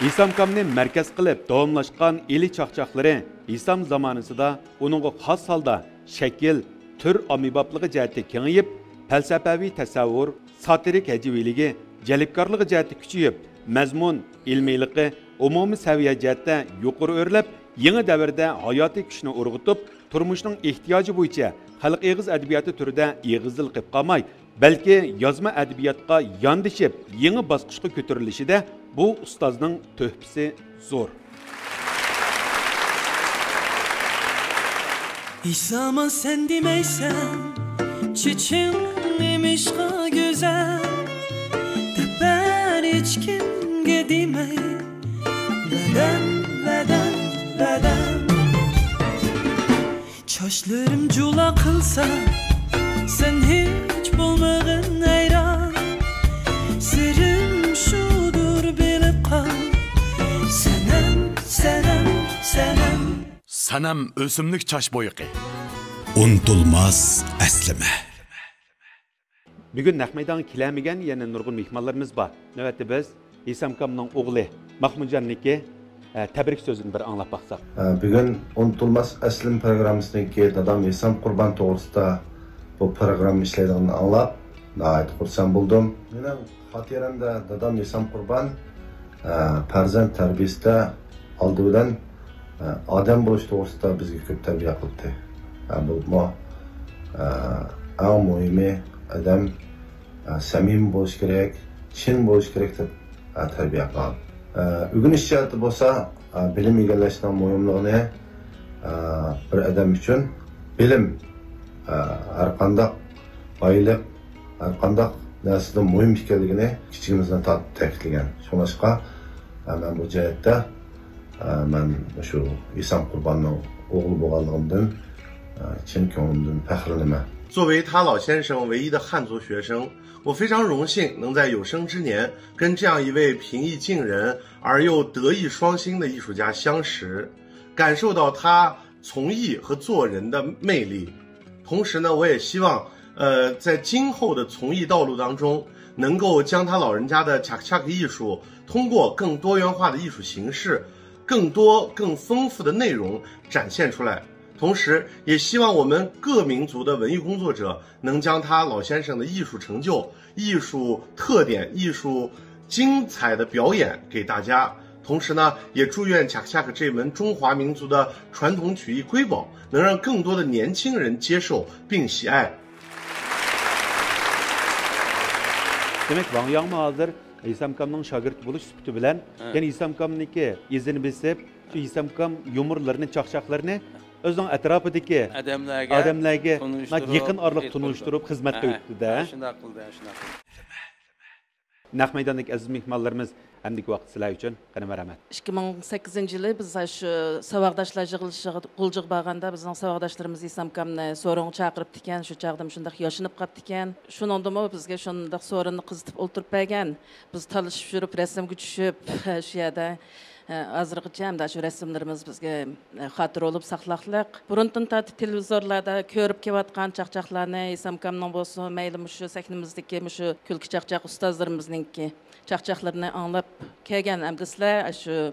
ھېسامكامنى مەركەز قىلىپ داۋاملاشقان ئىلى چاقچاقلىرى ھېسام زامانىسىدا ئۇنىڭغا خاس ھالدا شەكىل، تۈر ئاممىبابلىقى جەھەتتە كېڭىيىپ، پەلسەپەۋى تەسەۋۋۇر، ساتىرىك ھەجۋىيلىكى، جەلپكارلىقى جەھەتتە كۈچىيىپ، مەزمۇن، ئىلمىيلىقى، ئومۇمىي سەۋىيە جەھەتتە يۇقىرى ئۆرلەپ، يېڭى دەۋردە ھاياتىي كۈچنى ئۇرغۇتۇپ، تۇرمۇشنىڭ ئېھتىياجى بويىچە خەلق ئېغىز ئەدەبىياتى تۈرىدە ئېغىزدىلا قېلىپ قالماي، بەلكى يازما ئەدەبىياتقا ياندىشىپ، يېڭى باسقۇچقا كۆتۈرۈلۈشىدە بۇ ئۇستازنىڭ تۆھپىسى زور. ئىساما سەن دېمەيسەن، چېچىڭ نېمىشقا گۈزەل؟ دەپ بەر ھېچكىمگە دېمەي، ۋەدەم، ۋەدەم، ۋەدەم. چاچلىرىم جۇلا قىلسا، سەن ھېچ بولمىغىن ھەيران. سىرىم شۇدۇر، بىلىپ قال، سەنەم، سەنەم، سەنەم. سەنەم ئۆسۈملۈك چاچ بويىقى. ئۇنتۇلماس ئەسلىمە. بۈگۈن نەق مەيدانغا كېلەلمىگەن يەنە نۇرغۇن مېھمانلىرىمىز بار. نۆۋەتتە بىز ھېسامكامنىڭ ئوغلى ماخمۇتجاننىڭكى، ئە، تەبرىك سۆزىنى بىر ئاڭلاپ باقساق. ئە، بۈگۈن ئۇنتۇلماس ئەسلىم پروگراممىسىنىڭكى دادام ھېسام قۇربان توغرىسىدا بۇ پروگرامما ئىشلەيدىغىنىنى ئاڭلاپ، ناھايىتى خۇرسەن بولدۇم. مېنىڭ خاتىرەمدە دادام ھېسام قۇربان، ئە، پەرزەنت تەربىيىسىدە ئالدى بىلەن، ئە، ئادەم بولۇش توغرىسىدا بىزگە كۆپ تەربىيە قىلدى. ئە، بولۇپمۇ، ئە، ئەڭ مۇھىمى ئادەم، ئە، سەمىمىي بولۇش كېرەك، چىن بولۇش كېرەك دەپ، ئە، تەربىيە قىلغان. ئە، ئۆگىنىش جەھەتتە بولسا، ئە، بىلىم ئىگىلەشنىڭ مۇھىملىقىنى، ئە، بىر ئادەم ئۈچۈن بىلىم، ئە، ھەرقانداق بايلىق، ھەرقانداق نەرسىدىن مۇھىم ئىكەنلىكىنى كىچىكىمىزدىن تارتىپ تەكىتلىگەن. شۇڭلاشقا، ئە، مەن بۇ جەھەتتە، ئە، مەن مۇشۇ ھېسام قۇرباننىڭ ئوغلى بولغانلىقىمدىن، ئە، چىن كۆڭلۈمدىن پەخىرلىنىمەن. 作为他老先生唯一的汉族学生，我非常荣幸能在有生之年跟这样一位平易近人而又德艺双馨的艺术家相识，感受到他从艺和做人的魅力。同时呢，我也希望，呃，在今后的从艺道路当中，能够将他老人家的 Chakchak 艺术通过更多元化的艺术形式、更多更丰富的内容展现出来。同时，也希望我们各民族的文艺工作者能将他老先生的艺术成就、艺术特点、艺术精彩的表演给大家。同时呢，也祝愿 Chakchak 这门中华民族的传统曲艺瑰宝能让更多的年轻人接受并喜爱。 دېمەك، ۋاڭ ياڭمۇ ھازىر ھېسامكامنىڭ شاگىرتى بولۇش سۈپىتى بىلەن، ھە، يەنە ھېسامكامنىڭكى ئىزىنى بېسىپ، شۇ ھېسامكام يۇمۇرلىرىنى، چاقچاقلىرىنى ئۆزىنىڭ ئەتراپىدىكى ئادەملەرگە، ئادەملەرگە تونۇشتۇرۇپ، يېقىن ئارىلىق تونۇشتۇرۇپ خىزمەت قىلىۋېتىپتۇ-دە. ھە، شۇنداق قىلدى، شۇنداق قىلدى. نەق مەيداندىكى ئەزىز مېھمانلىرىمىز ئەمدىكى ۋاقىت سىلەر ئۈچۈن. قېنى، مەرھەمەت. ئىككى مىڭ سەككىزىنچى يىلى بىز شۇ ساۋاقداشلار يىغىلىشىغا غۇلجىغا بارغاندا، بىزنىڭ ساۋاقداشلىرىمىز ھېسامكامنى سورۇنغا چاقىرىپتىكەن، شۇ چاغدىمۇ شۇنداق ياشىنىپ قاپتىكەن. شۇنىڭدىمۇ بىزگە شۇنداق سورۇننى قىزىتىپ ئولتۇرۇپ بەرگەن. بىز تالىشىپ يۈرۈپ، رەسىمگە چۈشۈپ، شۇ يەردە، ھازىرغىچە ھەمدە شۇ رەسىملىرىمىز بىزگە خاتىرە بولۇپ ساقلاقلىق. بۇرۇندىن تارتىپ تېلېۋىزورلاردا كۆرۈپ كېلىۋاتقان چاقچاقلارنى، ھېسامكامنىڭ بولسۇن، مەيلى مۇشۇ سەھنىمىزدىكى مۇشۇ كۈلكە چاقچاق ئۇستازلىرىمىزنىڭكى چاقچاقلىرىنى ئاڭلاپ كەلگەن ئەمدى سىلەر شۇ،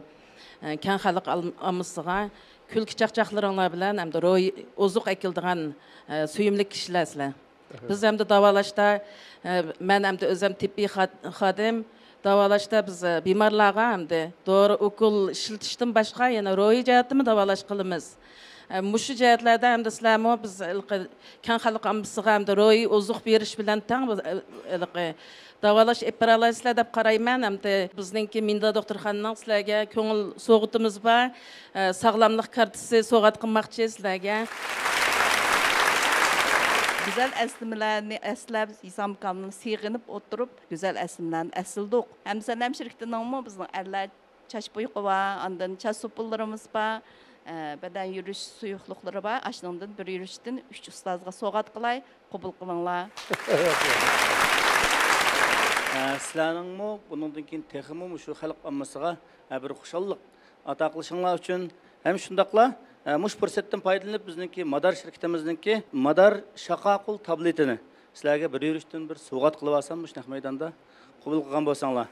ئە، كەڭ خەلق ئال-، ئاممىسىغا كۈلكە چاقچاقلىرىڭلار بىلەن ئەمدى روھىي ئوزۇق ئەكېلىدىغان، ئە، سۆيۈملۈك كىشىلەر سىلەر. بىز ئەمدى داۋالاشتا، ئە، مەن ئەمدى ئۆزۈم تېببىي خاد-، خادىم، داۋالاشتا بىز، ئە، بىمارلارغا ئەمدى دورا، ئوكۇل ئىشلىتىشتىن باشقا يەنە روھىي جەھەتتىنمۇ داۋالاش قىلىمىز. ئە، مۇشۇ جەھەتلەردە ئەمدى سىلەرمۇ بىز ھېلىقى كەڭ خەلق ئاممىسىغا ئەمدى روھىي ئوزۇق بېرىش بىلەن تەڭ، بىز، ئە، ھېلىقى داۋالاش ئېلىپ بارالايسىلەر دەپ قارايمەن. ئەمدى بىزنىڭكى مىندا دوختۇرخانىنىڭ سىلەرگە كۆڭۈل سوۋغىتىمىز بار. ئە، ساغلاملىق كارتىسى سوۋغات قىلماقچى سىلەرگە. گۈزەل ئەسلىمىلەرنى ئەسلەپ، ھېسامكامنى سېغىنىپ ئولتۇرۇپ، گۈزەل ئەسلىمىلەرنى ئەسلىدۇق. ھەمسەنەم شىركىتىنىڭمۇ بىزنىڭ ئەرلەر چاچ پۇيىقى بار، ئاندىن چاچ سوپۇنلىرىمىز بار، ئە، بەدەن يۈرۈش سۇيۇقلۇقلىرى بار. ئاشۇنىڭدىن بىر يۈرۈشتىن ئۈچ ئۇستازغا سوۋغات قىلاي، قوبۇل قىلىڭلار. ئە، سىلەرنىڭمۇ بۇنىڭدىن كېيىن تېخىمۇ مۇشۇ خەلق ئاممىسىغا، ئە، بىر خۇشاللىق ئاتا قىلىشىڭلار ئۈچۈن ھەم شۇنداقلا، ئە، مۇشۇ پۇرسەتتىن پايدىلىنىپ بىزنىڭكى مادار شىركىتىمىزنىڭكى مادار شاقاقۇل تابلېتىنى سىلەرگە بىر يۈرۈشتىن بىر سوۋغات قىلىۋالسام مۇشۇ نەق مەيداندا. قوبۇل قىلغان بولساڭلار.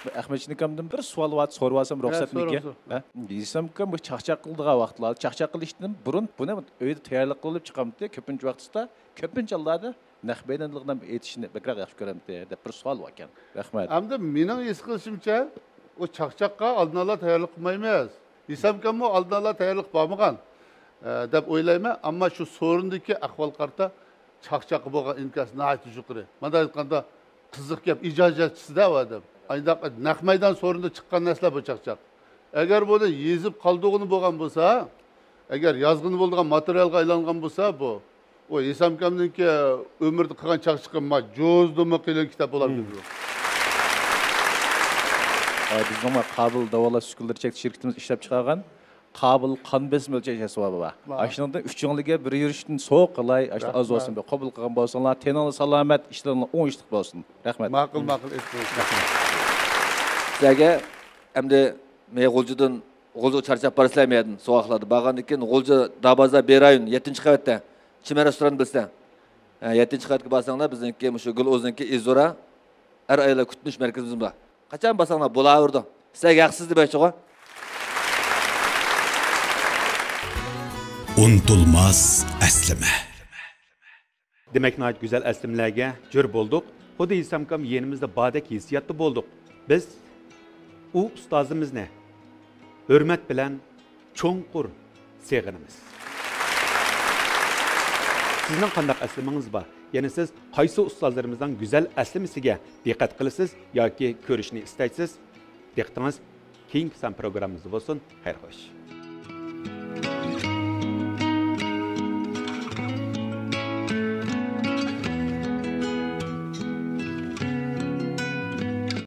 ئەخمەتجان ئاكامدىن بىر سوئال بار، سورىۋالسام ھە، رۇخسەتمىكىن؟ سورا، سورا. ھە؟ ھېسامكام بۇ چاقچاق قىلىدىغان ۋاقىتلاردا، چاقچاق قىلىشتىن بۇرۇن بۇنى ئۆيدە تەييارلىق قىلىپ چىقامتى؟ كۆپىنچە ۋاقىتتا، كۆپىنچە ھاللاردا نەق مەيداندىلا ئېيتىشنى بەكرەك ياخشى كۆرەمتى دەپ بىر سوئال باركەن. رەھمەت. ئەمدى مېنىڭ ھېس قىلىشىمچە، ئۇ چاقچاققا ئالدىن ئالا تەييارلىق قىلمايمىز. ھېسامكاممۇ ئالدىن ئالا تەييارلىق بارمىغان، ئە، دەپ ئويلايمەن. ئەمما شۇ سورۇندىكى ئەھۋالغا قارىتا چاقچاققا بولغان ئىنكاس ناھايىتى يۇقىرى. مانا ئېيتقاندا، قىزىق گەپ، ئىجادىيەتچىسىدە ئۇ ئادەم. ئاينداق نەق مەيدان سورۇندا چىققان نەرسىلەر بۇ چاقچاق. ئەگەر بۇنى يېزىپ قالدۇرغىنى بولغان بولسا، ئەگەر يازغىنى بولىدىغان ماتېرىيالغا ئايلانغان بولسا، بۇ، ئۇ ھېسامكامنىڭكى ئۆمرىدە قىلغان چاقچىقى ما جوزدىمۇ قېلىن كىتاب بولار دېدى. ئە، بىزنىڭ ما قابىل داۋالاش ئۈسكۈنىلىرى چەكلىك شىركىتىمىز ئىشلەپ چىقارغان قابىل قان بېسىم ئۆلچەش ئەسۋابى بار. بار. ئاشۇنىڭدىن ئۈچىڭلارگە بىر يۈرۈشتىن سوۋغا قىلاي، ئاشۇ ئاز بولسۇن، بىر قوبۇل قىلغان بولساڭلار، تېنىڭلار سالامەت، ئىشلىرىڭلار ئوڭۇشلۇق بولسۇن. رەھمەت. ماقۇل، ماقۇل، ئېيتىپ قويۇڭ. سىلەرگە ئەمدى مەن غۇلجىدىن، غۇلجىغا چارچاپ بارىسىلەر مەيەردىن، سوغۇقلاردا بارغاندىن كېيىن غۇلجا دابازا بىر رايون يەتتىنچى قەۋەتتە چىمەن رېستوران بىلىسىلەر. ھە، يەتتىنچى قەۋەتكە بارساڭلار بىزنىڭكى مۇشۇ گۈل ئوزنىڭكى ئىزورا ئەر ئاياللار كۈتۈنۈش مەركىزىمىز بار. قاچان بارساڭلار بولاۋېرىدۇ. سىلەرگە ھەقسىز دېمەكچىغۇ. ئۇنتۇلماس ئەسلىمە. دېمەك، ناھايىتى گۈزەل ئەسلىمىلەرگە جۆر بولدۇق. خۇددى ھېسامكام يېنىمىزدا باردەك ھېسسىياتتا بولدۇق. بىز ئۇ ئۇستازىمىزنى ھۆرمەت بىلەن چوڭقۇر سېغىنىمىز. سىزنىڭ قانداق ئەسلىمىڭىز بار؟ يەنى سىز قايسى ئۇستازلىرىمىزنىڭ گۈزەل ئەسلىمىسىگە دىققەت قىلىسىز ياكى كۆرۈشنى ئىستەيسىز؟ دىققىتىڭىز كېيىنكى سان پروگراممىمىزدا بولسۇن. خەير خوش.